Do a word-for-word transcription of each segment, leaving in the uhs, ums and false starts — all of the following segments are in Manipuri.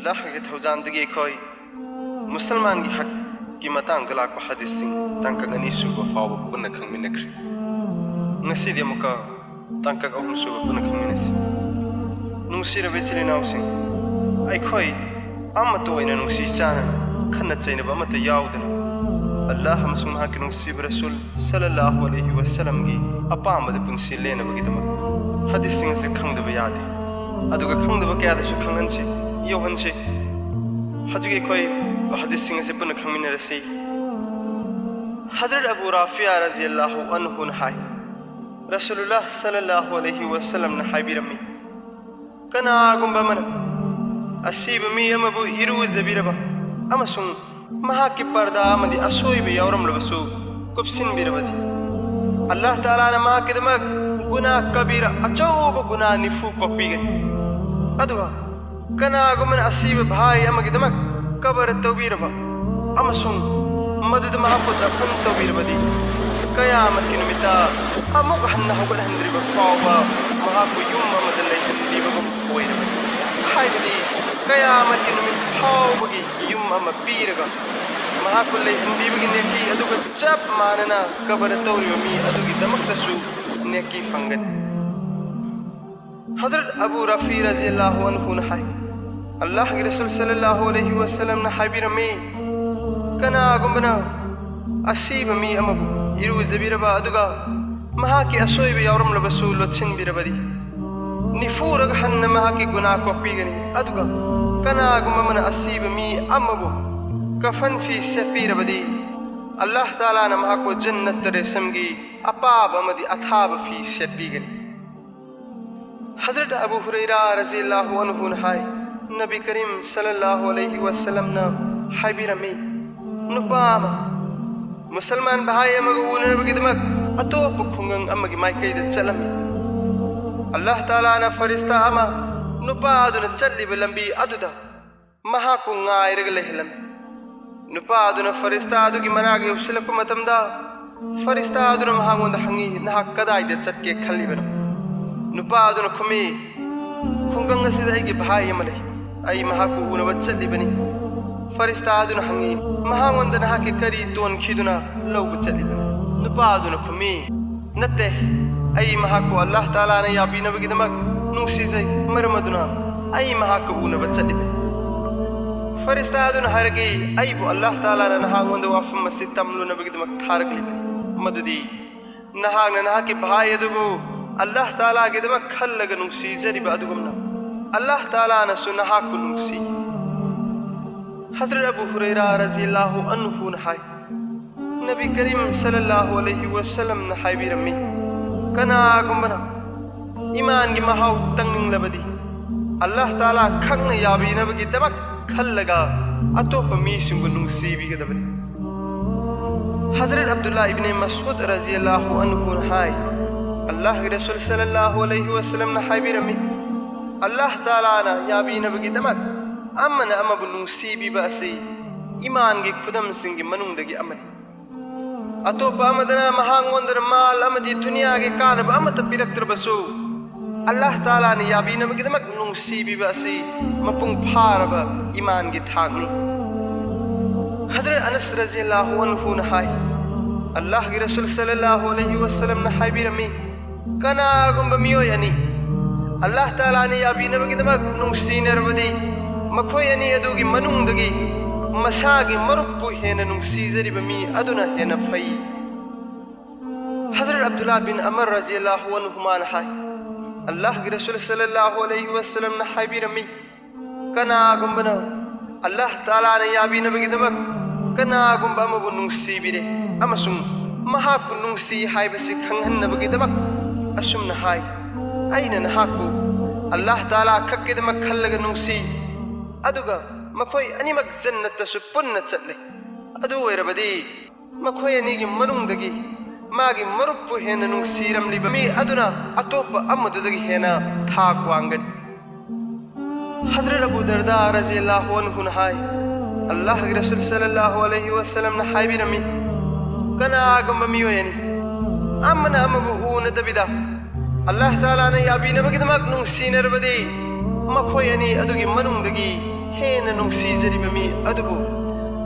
ꯑꯜꯂꯥꯍꯒꯤ ꯊꯧꯖꯥꯜꯗꯒꯤ ꯑꯩꯈꯣꯏ ꯃꯨꯁꯜꯃꯥꯟꯒꯤ ꯍꯛꯀꯤ ꯃꯇꯥꯡꯗ ꯂꯥꯛꯄ ꯍꯗꯤꯁꯁꯤꯡ ꯇꯥꯡꯀꯛ ꯑꯅꯤ ꯁꯨꯕ ꯐꯥꯎꯕ ꯄꯨꯟꯅ ꯈꯪꯃꯤꯟꯅꯈ꯭ꯔꯦ꯫ ꯉꯁꯤꯗꯤ ꯑꯃꯨꯛꯀ ꯇꯥꯡꯀꯛ ꯑꯍꯨꯝ ꯁꯨꯕ ꯄꯨꯟꯅ ꯈꯪꯃꯤꯟꯅꯁꯤ꯫ ꯅꯨꯡꯁꯤꯔꯕ ꯏꯆꯤꯜ ꯏꯅꯥꯎꯁꯤꯡ, ꯑꯩꯈꯣꯏ ꯑꯃꯠꯇ ꯑꯣꯏꯅ ꯅꯨꯡꯁꯤ ꯆꯥꯟꯅꯅ, ꯈꯠꯅ ꯆꯩꯅꯕ ꯑꯃꯠꯇ ꯌꯥꯎꯗꯅ, ꯑꯜꯂꯥꯍ ꯑꯃꯁꯨꯡ ꯃꯍꯥꯛꯀꯤ ꯅꯨꯡꯁꯤꯕ ꯔꯁꯨꯜ ꯁꯜꯂꯜꯂꯥꯍꯨ ꯑꯂꯩꯍꯤ ꯋꯥꯁꯜꯂꯝꯒꯤ ꯑꯄꯥꯝꯕꯗ ꯄꯨꯟꯁꯤ ꯂꯦꯟꯅꯕꯒꯤꯗꯃꯛ ꯍꯗꯤꯁꯁꯤꯡ ꯑꯁꯤ ꯈꯪꯗꯕ ꯌꯥꯗꯦ꯫ ꯑꯗꯨꯒ ꯈꯪꯗꯕ ꯀꯌꯥꯗꯁꯨ ꯈꯪꯍꯟꯁꯤ, ꯌꯧꯍꯟꯁꯤ꯫ ꯍꯧꯖꯤꯛ ꯑꯩꯈꯣꯏ ꯍꯗꯤꯁꯁꯤꯡ ꯑꯁꯤ ꯄꯨꯟꯅ ꯈꯪꯃꯤꯟꯅꯔꯁꯤ꯫ ꯍꯖꯔꯠ ꯑꯕꯨ ꯔꯥꯐꯤꯌꯥ ꯔꯖꯤꯌꯜꯂꯥꯍꯨ ꯑꯟꯍꯨꯅ ꯍꯥꯏ, ꯔꯁꯨꯂꯨꯜꯂꯥꯍ ꯁꯜꯂꯜꯂꯥꯍꯨ ꯑꯂꯩꯍꯤ ꯋꯥꯁꯜꯂꯝꯅ ꯍꯥꯏꯕꯤꯔꯝꯃꯤ, ꯀꯅꯥꯒꯨꯝꯕ ꯑꯃꯅ ꯑꯁꯤꯕ ꯃꯤ ꯑꯃꯕꯨ ꯏꯔꯨꯖꯕꯤꯔꯕ ꯑꯃꯁꯨꯡ ꯃꯍꯥꯛꯀꯤ ꯄꯔꯗꯥ ꯑꯃꯗꯤ ꯑꯁꯣꯏꯕ ꯌꯥꯎꯔꯝꯂꯕꯁꯨ ꯀꯨꯞꯁꯤꯟꯕꯤꯔꯕꯗꯤ, ꯑꯜꯂꯥꯍ ꯇꯥꯂꯥꯅ ꯃꯍꯥꯛꯀꯤꯗꯃꯛ ꯒꯨꯅꯥ ꯀꯕꯤꯔ, ꯑꯆꯧꯕ ꯒꯨꯅꯥ ꯅꯤꯐꯨ ꯀꯣꯛꯄꯤꯒꯅꯤ꯫ ꯑꯗꯨꯒ ꯀꯅꯥꯒꯨꯝꯕꯅ ꯑꯁꯤꯕ ꯚꯥꯏ ꯑꯃꯒꯤꯗꯃꯛ ꯀꯕꯔ ꯇꯧꯕꯤꯔꯕ ꯑꯃꯁꯨꯡ ꯃꯗꯨꯗ ꯃꯍꯥꯛꯄꯨ ꯗꯐꯟ ꯇꯧꯕꯤꯔꯕꯗꯤ, ꯀꯌꯥꯃꯠꯀꯤ ꯅꯨꯃꯤꯠꯇ ꯑꯃꯨꯛ ꯍꯟꯅ ꯍꯧꯒꯠꯍꯟꯗ꯭ꯔꯤꯕ ꯐꯥꯎꯕ ꯃꯍꯥꯛꯄꯨ ꯌꯨꯝ ꯑꯃꯗ ꯂꯩꯍꯟꯕꯤꯕꯒꯨꯝ ꯑꯣꯏꯔꯕꯅꯤ꯫ ꯍꯥꯏꯕꯗꯤ, ꯀꯌꯥꯃꯠꯀꯤ ꯅꯨꯃꯤꯠ ꯐꯥꯎꯕꯒꯤ ꯌꯨꯝ ꯑꯃ ꯄꯤꯔꯒ ꯃꯍꯥꯛꯄꯨ ꯂꯩꯍꯟꯕꯤꯕꯒꯤ ꯅꯦꯀꯤ ꯑꯗꯨꯒ ꯆꯞ ꯃꯥꯟꯅꯅ ꯀꯕꯔ ꯇꯧꯔꯤꯕ ꯃꯤ ꯑꯗꯨꯒꯤꯗꯃꯛꯇꯁꯨ ꯅꯦꯀꯤ ꯐꯪꯒꯅꯤ꯫ ꯍꯖꯔꯠ ꯑꯕꯨ ꯔꯥꯐꯤ ꯔꯖꯤꯌꯜꯂꯥꯍꯨ ꯑꯟꯍꯨꯅ ꯍꯥꯏ, ꯑꯜꯂꯥꯍꯒꯤ ꯔꯁꯨꯜ ꯁꯜꯂꯜꯂꯥꯍꯨ ꯑꯂꯩꯍꯤ ꯋꯥꯁꯜꯂꯝꯅ ꯍꯥꯏꯕꯤꯔꯝꯃꯤ, ꯀꯅꯥꯒꯨꯝꯕꯅ ꯑꯁꯤꯕ ꯃꯤ ꯑꯃꯕꯨ ꯏꯔꯨꯖꯕꯤꯔꯕ ꯑꯗꯨꯒ ꯃꯍꯥꯛꯀꯤ ꯑꯁꯣꯏꯕ ꯌꯥꯎꯔꯝꯂꯕꯁꯨ ꯂꯣꯠꯁꯤꯟꯕꯤꯔꯕꯗꯤ, ꯅꯤꯐꯨꯔꯛ ꯍꯟꯅ ꯃꯍꯥꯛꯀꯤ ꯒꯨꯅꯥ ꯀꯣꯛꯄꯤꯒꯅꯤ꯫ ꯑꯗꯨꯒ ꯀꯅꯥꯒꯨꯝꯕ ꯑꯃꯅ ꯑꯁꯤꯕ ꯃꯤ ꯑꯃꯕꯨ ꯀꯐꯟ ꯐꯤ ꯁꯦꯠꯄꯤꯔꯕꯗꯤ, ꯑꯜꯂꯥꯍ ꯇꯥꯂꯥꯅ ꯃꯍꯥꯛꯄꯨ ꯖꯟꯅꯠꯇ ꯔꯦꯁꯝꯒꯤ ꯑꯄꯥꯕ ꯑꯃꯗꯤ ꯑꯊꯥꯕ ꯐꯤ ꯁꯦꯠꯄꯤꯒꯅꯤ꯫ ꯍꯖꯔꯠ ꯑꯕꯨ ꯍꯨꯔꯩꯔꯥ ꯔꯖꯤꯌꯜꯂꯥꯍꯨ ꯑꯟꯍꯨꯅ ꯍꯥꯏ, ꯅꯕꯤ ꯀꯔꯤꯝ ꯁꯜꯂꯜꯂꯥꯍꯨ ꯑꯂꯩꯍꯤ ꯋꯥꯁꯜꯂꯝꯅ ꯍꯥꯏꯕꯤꯔꯝꯃꯤ, ꯅꯨꯄꯥ ꯑꯃ ꯃꯨꯁꯜꯃꯥꯟ ꯚꯥꯏ ꯑꯃꯒ ꯎꯅꯅꯕꯒꯤꯗꯃꯛ ꯑꯇꯣꯞꯄ ꯈꯨꯡꯒꯪ ꯑꯃꯒꯤ ꯃꯥꯏꯀꯩꯗ ꯆꯠꯂꯝꯃꯤ꯫ ꯑꯜꯂꯥꯍ ꯇꯥꯂꯥꯅ ꯐꯔꯤꯁꯇꯥ ꯑꯃ ꯅꯨꯄꯥ ꯑꯗꯨꯅ ꯆꯠꯂꯤꯕ ꯂꯝꯕꯤ ꯑꯗꯨꯗ ꯃꯍꯥꯛꯄꯨ ꯉꯥꯏꯔꯒ ꯂꯩꯍꯜꯂꯝꯃꯤ꯫ ꯅꯨꯄꯥ ꯑꯗꯨꯅ ꯐꯔꯤꯁꯇꯥ ꯑꯗꯨꯒꯤ ꯃꯅꯥꯛ ꯌꯧꯁꯤꯜꯂꯛꯄ ꯃꯇꯝꯗ, ꯐꯔꯤꯁꯇꯥ ꯑꯗꯨꯅ ꯃꯍꯥꯛꯉꯣꯟꯗ ꯍꯪꯉꯤ, "ꯅꯍꯥꯛ ꯀꯗꯥꯏꯗ ꯆꯠꯀꯦ ꯈꯜꯂꯤꯕꯅꯣ?" ꯅꯨꯄꯥ ꯑꯗꯨꯅ ꯈꯨꯝꯃꯤ, "ꯈꯨꯡꯒꯪ ꯑꯁꯤꯗ ꯑꯩꯒꯤ ꯚꯥꯏ ꯑꯃ ꯂꯩ, ꯑꯩ ꯃꯍꯥꯛꯄꯨ ꯎꯅꯕ ꯆꯠꯂꯤꯕꯅꯤ꯫ ꯐꯔꯤꯁꯇꯥ ꯑꯗꯨꯅ ꯍꯪꯉꯤ, "ꯃꯍꯥꯛꯉꯣꯟꯗ ꯅꯍꯥꯛꯀꯤ ꯀꯔꯤ ꯇꯣꯟꯈꯤꯗꯨꯅ ꯂꯧꯕ ꯆꯠꯂꯤꯕꯅꯣ?" ꯅꯨꯄꯥ ꯑꯗꯨꯅ ꯈꯨꯝꯃꯤ, "ꯅꯠꯇꯦ, ꯑꯩ ꯃꯍꯥꯛꯄꯨ ꯑꯜꯂꯥꯍ ꯇꯥꯂꯥꯅ ꯌꯥꯕꯤꯅꯕꯒꯤꯗꯃꯛ ꯅꯨꯡꯁꯤꯖꯩ, ꯃꯔꯝ ꯑꯗꯨꯅ ꯑꯩ ꯃꯍꯥꯛꯀ ꯎꯅꯕ ꯆꯠꯂꯤꯕꯅꯤ꯫" ꯐꯔꯤꯁꯇꯥ ꯑꯗꯨꯅ ꯍꯥꯏꯔꯛꯏ, "ꯑꯩꯕꯨ ꯑꯜꯂꯥꯍ ꯇꯥꯂꯥꯅ ꯅꯍꯥꯛꯉꯣꯟꯗ ꯋꯥꯐꯝ ꯑꯁꯤ ꯇꯝꯂꯨꯅꯕꯒꯤꯗꯃꯛ ꯊꯥꯔꯛꯂꯤꯕꯅꯤ, ꯃꯗꯨꯗꯤ ꯅꯍꯥꯛꯅ ꯅꯍꯥꯛꯀꯤ ꯚꯥꯏ ꯑꯗꯨꯕꯨ ꯑꯜꯂꯥꯍ ꯇꯥꯂꯥꯒꯤꯗꯃꯛ ꯈꯜꯂꯒ ꯅꯨꯡꯁꯤꯖꯔꯤꯕ ꯑꯗꯨꯒꯨꯝꯅ ꯑꯜꯂꯥꯍ ꯇꯥꯂꯥꯅꯁꯨ ꯅꯍꯥꯛꯄꯨ ꯅꯨꯡꯁꯤ꯫" ꯍꯖꯔꯠ ꯑꯕꯨ ꯍꯨꯔꯩꯔꯥ ꯔꯖꯤꯌꯜꯂꯥꯍꯨ ꯑꯟꯍꯨꯅ ꯍꯥꯏ, ꯅꯕꯤ ꯀꯔꯤꯝ ꯁꯜꯂꯜꯂꯥꯍꯨ ꯑꯂꯩꯍꯤ ꯋꯁꯜꯂꯝꯅ ꯍꯥꯏꯕꯤꯔꯝꯃꯤ, "ꯀꯅꯥꯒꯨꯝꯕꯅ ꯏꯃꯥꯟꯒꯤ ꯃꯍꯥꯎ ꯇꯪꯅꯤꯡꯂꯕꯗꯤ ꯑꯜꯂꯥꯍ ꯇꯥꯂꯥ ꯈꯛꯅ ꯌꯥꯕꯤꯅꯕꯒꯤꯗꯃꯛ ꯈꯜꯂꯒ ꯑꯇꯣꯞꯄ ꯃꯤꯁꯤꯡꯕꯨ ꯅꯨꯡꯁꯤꯕꯤꯒꯗꯕꯅꯤ꯫" ꯍꯖꯔꯠ ꯑꯕꯗꯨꯜꯂꯥ ꯏꯕꯅꯦ ꯃꯁꯎꯗ ꯔꯖꯤꯌꯜꯂꯥꯍꯨ ꯑꯟꯍꯨꯅ ꯍꯥꯏ, ꯑꯜꯂꯥꯍꯒꯤ ꯔꯁꯨꯜ ꯁꯜꯂꯜꯂꯥꯍꯨ ꯑꯂꯩꯍꯤ ꯋꯁꯜꯂꯝꯅ ꯍꯥꯏꯕꯤꯔꯝꯃꯤ, "ꯑꯜꯂꯥꯍ ꯇꯥꯂꯥꯅ ꯌꯥꯕꯤꯅꯕꯒꯤꯗꯃꯛ ꯑꯃꯅ ꯑꯃꯕꯨ ꯅꯨꯡꯁꯤꯕꯤꯕ ꯑꯁꯤ ꯏꯃꯥꯟꯒꯤ ꯈꯨꯗꯝꯁꯤꯡꯒꯤ ꯃꯅꯨꯡꯗꯒꯤ ꯑꯃꯅꯤ꯫ ꯑꯇꯣꯞꯄ ꯑꯃꯗꯅ ꯃꯍꯥꯛꯉꯣꯟꯗꯅ ꯃꯥꯜ ꯑꯃꯗꯤ ꯗꯨꯅꯤꯌꯥꯒꯤ ꯀꯥꯟꯅꯕ ꯑꯃꯠꯇ ꯄꯤꯔꯛꯇ꯭ꯔꯕꯁꯨ, ꯑꯜꯂꯥꯍ ꯇꯥꯂꯥꯅ ꯌꯥꯕꯤꯅꯕꯒꯤꯗꯃꯛ ꯅꯨꯡꯁꯤꯕꯤꯕ ꯑꯁꯤ ꯃꯄꯨꯡ ꯐꯥꯔꯕ ꯏꯃꯥꯟꯒꯤ ꯊꯥꯛꯅꯤ꯫" ꯍꯖꯔꯠ ꯑꯅꯁ ꯔꯖꯤꯌꯜꯂꯥꯍꯨ ꯑꯟꯍꯨꯅ ꯍꯥꯏ, ꯑꯜꯂꯥꯍꯒꯤ ꯔꯁꯨꯜ ꯁꯜꯂꯜꯂꯥꯍꯨ ꯑꯂꯩꯍꯤ ꯋꯁꯜꯂꯝꯅ ꯍꯥꯏꯕꯤꯔꯝꯃꯤ, "ꯀꯅꯥꯒꯨꯝꯕ ꯃꯤꯑꯣꯏ ꯑꯅꯤ ꯑꯜꯂꯥꯍ ꯇꯥꯂꯥꯅ ꯌꯥꯕꯤꯅꯕꯒꯤꯗꯃꯛ ꯅꯨꯡꯁꯤꯅꯔꯕꯗꯤ, ꯃꯈꯣꯏ ꯑꯅꯤ ꯑꯗꯨꯒꯤ ꯃꯅꯨꯡꯗꯒꯤ ꯃꯁꯥꯒꯤ ꯃꯔꯨꯞꯄꯨ ꯍꯦꯟꯅ ꯅꯨꯡꯁꯤꯖꯔꯤꯕ ꯃꯤ ꯑꯗꯨꯅ ꯍꯦꯟꯅ ꯐꯩ꯫" ꯍꯖꯔꯠ ꯑꯕꯗꯨꯜꯂꯥ ꯕꯤꯟ ꯑꯃꯔ ꯔꯖꯤꯌꯜꯂꯥꯍꯨ ꯑꯟꯍꯨꯃꯥꯅ ꯍꯥꯏ, ꯑꯜꯂꯥꯍꯒꯤ ꯔꯁꯨꯜ ꯁꯜꯂꯜꯂꯥꯍꯨ ꯑꯂꯩꯍꯤ ꯋꯁꯜꯂꯝꯅ ꯍꯥꯏꯕꯤꯔꯝꯃꯤ, "ꯀꯅꯥꯒꯨꯝꯕꯅ ꯑꯜꯂꯥꯍ ꯇꯥꯂꯥꯅ ꯌꯥꯕꯤꯅꯕꯒꯤꯗꯃꯛ ꯀꯅꯥꯒꯨꯝꯕ ꯑꯃꯕꯨ ꯅꯨꯡꯁꯤꯕꯤꯔꯦ ꯑꯃꯁꯨꯡ ꯃꯍꯥꯛꯄꯨ ꯅꯨꯡꯁꯤ ꯍꯥꯏꯕꯁꯤ ꯈꯪꯍꯟꯅꯕꯒꯤꯗꯃꯛ ꯑꯁꯨꯝꯅ ꯍꯥꯏ, 'ꯑꯩꯅ ꯅꯍꯥꯛꯄꯨ ꯑꯜꯂꯥꯍ ꯇꯥꯂꯥ ꯈꯛꯀꯤꯗꯃꯛ ꯈꯜꯂꯒ ꯅꯨꯡꯁꯤ,' ꯑꯗꯨꯒ ꯃꯈꯣꯏ ꯑꯅꯤꯃꯛ ꯖꯟꯅꯠꯇꯁꯨ ꯄꯨꯟꯅ ꯆꯠꯂꯦ꯫ ꯑꯗꯨ ꯑꯣꯏꯔꯕꯗꯤ ꯃꯈꯣꯏ ꯑꯅꯤꯒꯤ ꯃꯅꯨꯡꯗꯒꯤ ꯃꯥꯒꯤ ꯃꯔꯨꯞꯄꯨ ꯍꯦꯟꯅ ꯅꯨꯡꯁꯤꯔꯝꯂꯤꯕ ꯃꯤ ꯑꯗꯨꯅ ꯑꯇꯣꯞꯄ ꯑꯃꯗꯨꯗꯒꯤ ꯍꯦꯟꯅ ꯊꯥꯛ ꯋꯥꯡꯒꯅꯤ꯫" ꯍꯖꯔꯠ ꯑꯕꯨ ꯗꯔꯗꯥ ꯔꯖꯤꯌꯜꯂꯥꯍꯨ ꯑꯟꯍꯨꯅ ꯍꯥꯏ, ꯑꯜꯂꯥꯍꯒꯤ ꯔꯁꯨꯜ ꯁꯜꯂꯜꯂꯥꯍꯨ ꯑꯂꯩꯍꯤ ꯋꯁꯜꯂꯝꯅ ꯍꯥꯏꯕꯤꯔꯝꯃꯤ, "ꯀꯅꯥꯒꯨꯝꯕ ꯃꯤꯑꯣꯏ ꯑꯅꯤ ꯑꯃꯅ ꯑꯃꯕꯨ ꯎꯅꯗꯕꯤꯗ ꯑꯜꯂꯥꯍ ꯇꯥꯂꯥꯅ ꯌꯥꯕꯤꯅꯕꯒꯤꯗꯃꯛ ꯅꯨꯡꯁꯤꯅꯔꯕꯗꯤ, ꯃꯈꯣꯏ ꯑꯅꯤ ꯑꯗꯨꯒꯤ ꯃꯅꯨꯡꯗꯒꯤ ꯍꯦꯟꯅ ꯅꯨꯡꯁꯤꯖꯔꯤꯕ ꯃꯤ ꯑꯗꯨꯕꯨ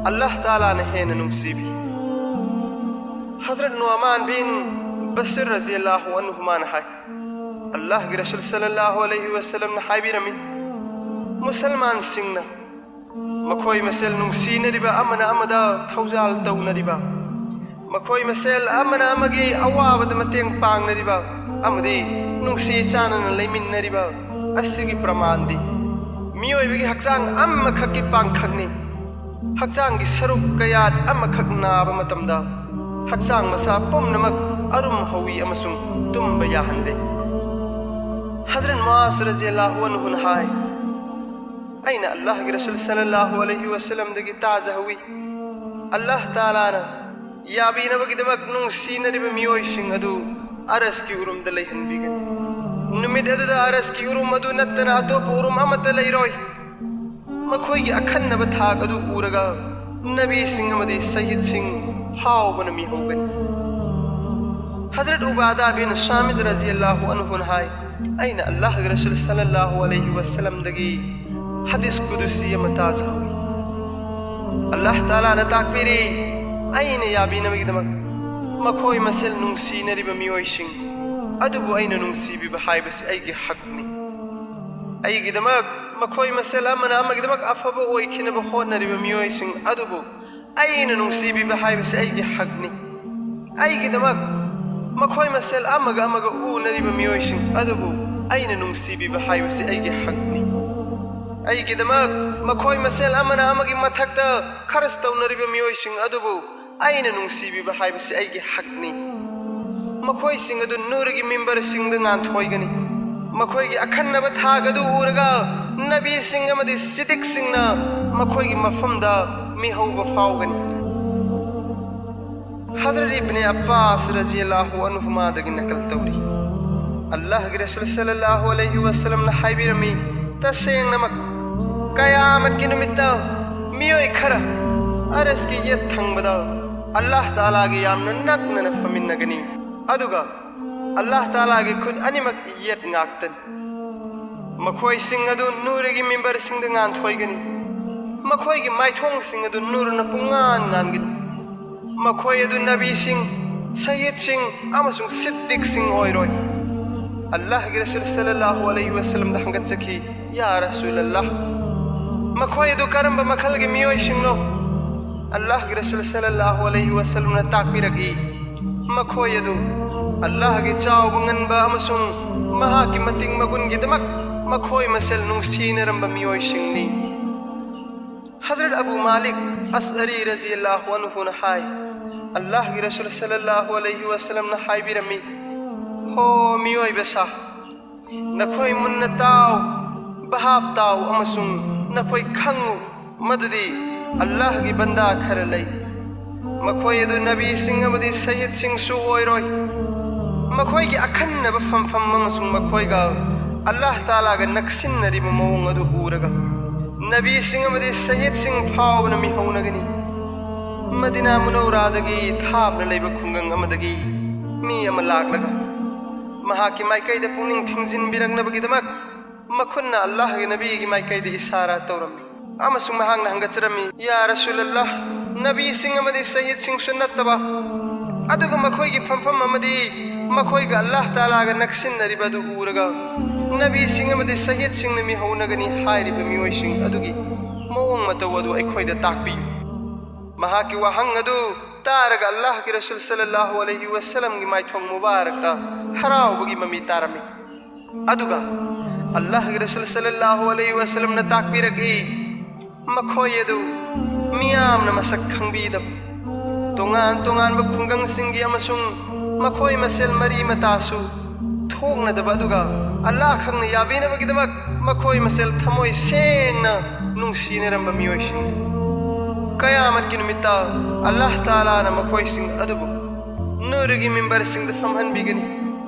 ꯑꯜꯂꯥꯍ ꯇꯥꯂꯥꯅ ꯍꯦꯟꯅ ꯅꯨꯡꯁꯤꯕꯤ꯫ ꯍꯖꯔꯠ ꯅꯨꯑꯃꯥꯟ ꯕꯤꯟ ꯕꯁꯤꯔ ꯔꯖꯤꯌꯜꯂꯥꯍꯨ ꯑꯟꯍꯨꯃꯥꯅ ꯍꯥꯏ, ꯑꯜꯂꯥꯍꯒꯤ ꯔꯁꯨꯜ ꯁꯜꯂꯜꯂꯥꯍꯨ ꯑꯂꯩꯍꯤ ꯋꯁꯜꯂꯝꯅ ꯍꯥꯏꯕꯤꯔꯝꯃꯤ, ꯃꯨꯁꯜꯃꯥꯟꯁꯤꯡꯅ ꯃꯈꯣꯏ ꯃꯁꯦꯜ ꯅꯨꯡꯁꯤꯅꯔꯤꯕ, ꯑꯃꯅ ꯑꯃꯗ ꯊꯧꯖꯥꯜ ꯇꯧꯅꯔꯤꯕ, ꯃꯈꯣꯏ ꯃꯁꯦꯜ ꯑꯃꯅ ꯑꯃꯒꯤ ꯑꯋꯥꯕꯗ ꯃꯇꯦꯡ ꯄꯥꯡꯅꯔꯤꯕ ꯑꯃꯗꯤ ꯅꯨꯡꯁꯤ ꯆꯥꯟꯅꯅ ꯂꯩꯃꯤꯟꯅꯔꯤꯕ ꯑꯁꯤꯒꯤ ꯄ꯭ꯔꯃꯥꯟꯗꯤ ꯃꯤꯑꯣꯏꯕꯒꯤ ꯍꯛꯆꯥꯡ ꯑꯃꯈꯛꯀꯤ ꯄꯥꯡꯈꯛꯅꯤ꯫ ꯍꯛꯆꯥꯡꯒꯤ ꯁꯔꯨꯛ ꯀꯌꯥꯠ ꯑꯃꯈꯛ ꯅꯥꯕ ꯃꯇꯝꯗ ꯍꯛꯆꯥꯡ ꯃꯁꯥ ꯄꯨꯝꯅꯃꯛ ꯑꯔꯨꯝ ꯍꯧꯏ ꯑꯃꯁꯨꯡ ꯇꯨꯝꯕ ꯌꯥꯍꯟꯗꯦ꯫ ꯍꯖꯔꯠ ꯃꯨꯑꯥꯖ ꯔꯖꯤꯌꯜꯂꯥꯍꯨ ꯑꯟꯍꯨꯅ ꯍꯥꯏ, ꯑꯩꯅ ꯑꯜꯂꯥꯍꯒꯤ ꯔꯁꯨꯜ ꯁꯜꯂꯜꯂꯥꯍꯨ ꯑꯂꯩꯍꯤ ꯋꯁꯜꯂꯝꯗꯒꯤ ꯇꯥꯖꯍꯧꯏ, ꯑꯜꯂꯥꯍ ꯇꯥꯂꯥꯅ ꯌꯥꯕꯤꯅꯕꯒꯤꯗꯃꯛ ꯅꯨꯡꯁꯤꯅꯔꯤꯕ ꯃꯤꯑꯣꯏꯁꯤꯡ ꯑꯗꯨ ꯑꯔꯁꯀꯤ ꯎꯔꯨꯝꯗ ꯂꯩꯍꯟꯕꯤꯒꯅꯤ꯫ ꯅꯨꯃꯤꯠ ꯑꯗꯨꯗ ꯑꯔꯁꯀꯤ ꯎꯔꯨꯝ ꯑꯗꯨ ꯅꯠꯇꯅ ꯑꯇꯣꯞꯄ ꯎꯔꯨꯝ ꯑꯃꯠꯇ ꯂꯩꯔꯣꯏ꯫ ꯃꯈꯣꯏꯒꯤ ꯑꯈꯟꯅꯕ ꯊꯥꯛ ꯑꯗꯨ ꯎꯔꯒ ꯅꯕꯤꯁꯤꯡ ꯑꯃꯗꯤ ꯁꯍꯤꯗꯁꯤꯡ ꯐꯥꯎꯕꯅ ꯃꯤꯍꯧꯒꯅꯤ꯫ ꯍꯖꯔꯠ ꯎꯕꯥꯗꯥ ꯕꯤꯟ ꯁꯥꯃꯤꯠ ꯔꯖꯤꯌꯜꯂꯥꯍꯨ ꯑꯟꯍꯨꯅ ꯍꯥꯏ, ꯑꯩꯅ ꯑꯜꯂꯥꯍꯒꯤ ꯔꯁꯨꯜ ꯁꯜꯂꯜꯂꯥꯍꯨ ꯑꯂꯩꯍꯤ ꯋꯁꯜꯂꯝꯗꯒꯤ ꯍꯗꯤꯁ ꯀꯨꯗꯨꯁꯤ ꯑꯃ ꯇꯥꯖꯍꯧꯏ꯫ ꯑꯜꯂꯥꯍ ꯇꯥꯂꯥꯅ ꯇꯥꯛꯄꯤꯔꯤ, ꯑꯩꯅ ꯌꯥꯕꯤꯅꯕꯒꯤꯗꯃꯛ ꯃꯈꯣꯏ ꯃꯁꯦꯜ ꯅꯨꯡꯁꯤꯅꯔꯤꯕ ꯃꯤꯑꯣꯏꯁꯤꯡ ꯑꯗꯨꯕꯨ ꯑꯩꯅ ꯅꯨꯡꯁꯤꯕꯤꯕ ꯍꯥꯏꯕꯁꯤ ꯑꯩꯒꯤ ꯍꯛꯅꯤ꯫ ꯑꯩꯒꯤꯗꯃꯛ ꯃꯈꯣꯏ ꯃꯁꯦꯜ ꯑꯃꯅ ꯑꯃꯒꯤꯗꯃꯛ ꯑꯐꯕ ꯑꯣꯏꯈꯤꯅꯕ ꯍꯣꯠꯅꯔꯤꯕ ꯃꯤꯑꯣꯏꯁꯤꯡ ꯑꯗꯨꯕꯨ ꯑꯩꯅ ꯅꯨꯡꯁꯤꯕꯤꯕ ꯍꯥꯏꯕꯁꯤ ꯑꯩꯒꯤ ꯍꯛꯅꯤ꯫ ꯑꯩꯒꯤꯗꯃꯛ ꯃꯈꯣꯏ ꯃꯁꯦꯜ ꯑꯃꯒ ꯑꯃꯒ ꯎꯅꯔꯤꯕ ꯃꯤꯑꯣꯏꯁꯤꯡ ꯑꯗꯨꯕꯨ ꯑꯩꯅ ꯅꯨꯡꯁꯤꯕꯤꯕ ꯍꯥꯏꯕꯁꯤ ꯑꯩꯒꯤ ꯍꯛꯅꯤ꯫ ꯑꯩꯒꯤꯗꯃꯛ ꯃꯈꯣꯏ ꯃꯁꯦꯜ ꯑꯃꯅ ꯑꯃꯒꯤ ꯃꯊꯛꯇ ꯈꯔꯁ ꯇꯧꯅꯔꯤꯕ ꯃꯤꯑꯣꯏꯁꯤꯡ ꯑꯗꯨꯕꯨ ꯑꯩꯅ ꯅꯨꯡꯁꯤꯕꯤꯕ ꯍꯥꯏꯕꯁꯤ ꯑꯩꯒꯤ ꯍꯛꯅꯤ꯫ ꯃꯈꯣꯏꯁꯤꯡ ꯑꯗꯨ ꯅꯨꯔꯒꯤ ꯃꯤꯝꯕꯔꯁꯤꯡꯗ ꯉꯥꯟꯊꯣꯏꯒꯅꯤ꯫ ꯃꯈꯣꯏꯒꯤ ꯑꯈꯟꯅꯕ ꯊꯥꯛ ꯑꯗꯨ ꯎꯔꯒ ꯅꯕꯤꯁꯤꯡ ꯑꯃꯗꯤ ꯁꯤꯗꯤꯛꯁꯤꯡꯅ ꯃꯈꯣꯏꯒꯤ ꯃꯐꯝꯗ ꯃꯤꯍꯧꯕ ꯐꯥꯎꯒꯅꯤ꯫ ꯍꯖꯔꯠ ꯏꯕꯅꯦ ꯑꯞꯄꯥꯁ ꯔꯖꯤꯌꯜꯂꯥꯍꯨ ꯑꯟꯍꯨꯃꯥꯗꯒꯤ ꯅꯀꯜ ꯇꯧꯔꯤ꯫ ꯑꯜꯂꯥꯍꯒꯤ ꯔꯁꯨꯜ ꯁꯜꯂꯜꯂꯥꯍꯨ ꯑꯂꯩꯍꯤ ꯋꯁꯜꯂꯝꯅ ꯍꯥꯏꯕꯤꯔꯝꯃꯤ, ꯇꯁꯦꯡꯅꯃꯛ ꯀꯌꯥꯃꯠꯀꯤ ꯅꯨꯃꯤꯠꯇ ꯃꯤꯑꯣꯏ ꯈꯔ ꯑꯔꯁꯀꯤ ꯌꯦꯠ ꯊꯪꯕꯗ ꯑꯜꯂꯥꯍ ꯇꯥꯂꯥꯒꯤ ꯌꯥꯝꯅ ꯅꯛꯅꯅ ꯐꯝꯃꯤꯟꯅꯒꯅꯤ, ꯑꯗꯨꯒ ꯑꯜꯂꯥꯍ ꯇꯥꯂꯥꯒꯤ ꯈꯨꯠ ꯑꯅꯤꯃꯛ ꯌꯦꯠ ꯉꯥꯛꯇꯅꯤ꯫ ꯃꯈꯣꯏꯁꯤꯡ ꯑꯗꯨ ꯅꯨꯔꯒꯤ ꯃꯤꯝꯕꯔꯁꯤꯡꯗ ꯉꯥꯟꯊꯣꯏꯒꯅꯤ꯫ ꯃꯈꯣꯏꯒꯤ ꯃꯥꯏꯊꯣꯡꯁꯤꯡ ꯑꯗꯨ ꯅꯨꯔꯅ ꯄꯨꯡꯉꯥꯟ ꯉꯥꯟꯒꯅꯤ꯫ ꯃꯈꯣꯏ ꯑꯗꯨ ꯅꯕꯤꯁꯤꯡ, ꯁꯌꯤꯗꯁꯤꯡ ꯑꯃꯁꯨꯡ ꯁꯤꯗꯗꯤꯛꯁꯤꯡ ꯑꯣꯏꯔꯣꯏ꯫ ꯑꯜꯂꯥꯍꯒꯤ ꯔꯁꯨꯜ ꯁꯜꯂꯜꯂꯥꯍꯨ ꯑꯂꯩꯍꯤ ꯋꯥꯁꯜꯂꯝꯗ ꯍꯪꯒꯠꯆꯈꯤ, "ꯌꯥ ꯔꯁꯨꯂꯜꯂꯥꯍ, ꯃꯈꯣꯏ ꯑꯗꯨ ꯀꯔꯝꯕ ꯃꯈꯜꯒꯤ ꯃꯤꯑꯣꯏꯁꯤꯡꯅꯣ?" ꯑꯜꯂꯥꯍꯒꯤ ꯔꯁꯨꯜ ꯁꯜꯂꯜꯂꯥꯍꯨ ꯑꯂꯩꯍꯤ ꯋꯥꯁꯜꯂꯝꯅ ꯇꯥꯛꯄꯤꯔꯛꯏ, ꯃꯈꯣꯏ ꯑꯗꯨ ꯑꯜꯂꯥꯍꯒꯤ ꯆꯥꯎꯕ ꯉꯟꯕ ꯑꯃꯁꯨꯡ ꯃꯍꯥꯛꯀꯤ ꯃꯇꯤꯛ ꯃꯒꯨꯟꯒꯤꯗꯃꯛ ꯃꯈꯣꯏ ꯃꯁꯦꯜ ꯅꯨꯡꯁꯤꯅꯔꯝꯕ ꯃꯤꯑꯣꯏꯁꯤꯡꯅꯤ꯫ ꯍꯖꯔꯠ ꯑꯕꯨ ꯃꯥꯂꯤꯛ ꯑꯁꯑꯔꯤ ꯔꯖꯤꯌꯜꯂꯥꯍꯨ ꯑꯟꯍꯨꯅ ꯍꯥꯏ, ꯑꯜꯂꯥꯍꯒꯤ ꯔꯁꯨꯜ ꯁꯜꯂꯜꯂꯥꯍꯨ ꯑꯂꯩꯍꯤ ꯋꯥꯁꯜꯂꯝꯅ ꯍꯥꯏꯕꯤꯔꯝꯃꯤ, "ꯍꯣ ꯃꯤꯑꯣꯏꯕ ꯁꯥ, ꯅꯈꯣꯏ ꯃꯨꯟꯅ ꯇꯥꯎ, ꯚꯥꯞ ꯇꯥꯎ ꯑꯃꯁꯨꯡ ꯅꯈꯣꯏ ꯈꯪꯉꯨ ꯃꯗꯨꯗꯤ ꯑꯜꯂꯥꯍꯒꯤ ꯕꯟꯗꯥ ꯈꯔ ꯂꯩ꯫ ꯃꯈꯣꯏ ꯑꯗꯨ ꯅꯕꯤꯁꯤꯡ ꯑꯃꯗꯤ ꯁꯌꯤꯗꯁꯤꯡꯁꯨ ꯑꯣꯏꯔꯣꯏ꯫ ꯃꯈꯣꯏꯒꯤ ꯑꯈꯟꯅꯕ ꯐꯝꯐꯝ ꯑꯃꯁꯨꯡ ꯃꯈꯣꯏꯒ ꯑꯜꯂꯥꯍ ꯇꯥꯂꯥꯒ ꯅꯛꯁꯤꯟꯅꯔꯤꯕ ꯃꯑꯣꯡ ꯑꯗꯨ ꯎꯔꯒ ꯅꯕꯤꯁꯤꯡ ꯑꯃꯗꯤ ꯁꯌꯤꯗꯁꯤꯡ ꯐꯥꯎꯕꯅ ꯃꯤꯍꯧꯅꯒꯅꯤ꯫" ꯃꯗꯤꯅꯥ ꯃꯨꯅꯧꯔꯥꯗꯒꯤ ꯊꯥꯞꯅ ꯂꯩꯕ ꯈꯨꯡꯒꯪ ꯑꯃꯗꯒꯤ ꯃꯤ ꯑꯃ ꯂꯥꯛꯂꯒ ꯃꯍꯥꯛꯀꯤ ꯃꯥꯏꯀꯩꯗ ꯄꯨꯛꯅꯤꯡ ꯊꯤꯡꯖꯤꯟꯕꯤꯔꯛꯅꯕꯒꯤꯗꯃꯛ ꯃꯈꯨꯠꯅ ꯑꯜꯂꯥꯍꯒꯤ ꯅꯕꯤꯒꯤ ꯃꯥꯏꯀꯩꯗ ꯏꯁꯥꯔꯥ ꯇꯧꯔꯝꯃꯤ ꯑꯃꯁꯨꯡ ꯃꯍꯥꯛꯅ ꯍꯪꯒꯠꯆꯔꯝꯃꯤ, "ꯌꯥ ꯔꯁꯨꯂꯜꯂꯥꯍ, ꯅꯕꯤꯁꯤꯡ ꯑꯃꯗꯤ ꯁꯍꯤꯗꯁꯤꯡꯁꯨ ꯅꯠꯇꯕ, ꯑꯗꯨꯒ ꯃꯈꯣꯏꯒꯤ ꯐꯝꯐꯝ ꯑꯃꯗꯤ ꯃꯈꯣꯏꯒ ꯑꯜꯂꯥꯍ ꯇꯥꯂꯥꯒ ꯅꯛꯁꯤꯟꯅꯔꯤꯕ ꯑꯗꯨ ꯎꯔꯒ, ꯅꯕꯤꯁꯤꯡ ꯑꯃꯗꯤ ꯁꯍꯤꯗꯁꯤꯡꯅ ꯃꯤꯍꯧꯅꯒꯅꯤ ꯍꯥꯏꯔꯤꯕ ꯃꯤꯑꯣꯏꯁꯤꯡ ꯑꯗꯨꯒꯤ ꯃꯑꯣꯡ ꯃꯇꯧ ꯑꯗꯨ ꯑꯩꯈꯣꯏꯗ ꯇꯥꯛꯄꯤꯌꯨ꯫" ꯃꯍꯥꯛꯀꯤ ꯋꯥꯍꯪ ꯑꯗꯨ ꯇꯥꯔꯒ ꯑꯜꯂꯥꯍꯒꯤ ꯔꯁꯨꯜ ꯁꯜꯂꯜꯂꯥꯍꯨ ꯑꯂꯩꯍꯤ ꯋꯥꯁꯜꯂꯝꯒꯤ ꯃꯥꯏꯊꯣꯡ ꯃꯨꯕꯥꯔꯛꯇ ꯍꯔꯥꯎꯕꯒꯤ ꯃꯃꯤ ꯇꯥꯔꯝꯃꯤ꯫ ꯑꯗꯨꯒ ꯑꯜꯂꯥꯍꯒꯤ ꯔꯁꯨꯜ ꯁꯜꯂꯜꯂꯥꯍꯨ ꯑꯂꯩꯍꯤ ꯋꯥꯁꯜꯂꯝꯅ ꯇꯥꯛꯄꯤꯔꯛꯏ, ꯃꯈꯣꯏ ꯑꯗꯨ ꯃꯤꯌꯥꯝꯅ ꯃꯁꯛ ꯈꯪꯕꯤꯗꯕ, ꯇꯣꯉꯥꯟ ꯇꯣꯉꯥꯟꯕ ꯈꯨꯡꯒꯪꯁꯤꯡꯒꯤ ꯑꯃꯁꯨꯡ ꯃꯈꯣꯏ ꯃꯁꯦꯜ ꯃꯔꯤ ꯃꯇꯥꯁꯨ ꯊꯣꯛꯅꯗꯕ, ꯑꯗꯨꯒ ꯑꯜꯂꯥꯍ ꯈꯛꯅ ꯌꯥꯕꯤꯅꯕꯒꯤꯗꯃꯛ ꯃꯈꯣꯏ ꯃꯁꯦꯜ ꯊꯃꯣꯏ ꯁꯦꯡꯅ ꯅꯨꯡꯁꯤꯅꯔꯝꯕ ꯃꯤꯑꯣꯏꯁꯤꯡ꯫ ꯀꯌꯥꯃꯠꯀꯤ ꯅꯨꯃꯤꯠꯇ ꯑꯜꯂꯥꯍ ꯇꯥꯂꯥꯅ ꯃꯈꯣꯏꯁꯤꯡ ꯑꯗꯨꯕꯨ ꯅꯨꯔꯒꯤ ꯃꯤꯝꯕꯔꯁꯤꯡꯗ ꯐꯝꯍꯟꯕꯤꯒꯅꯤ꯫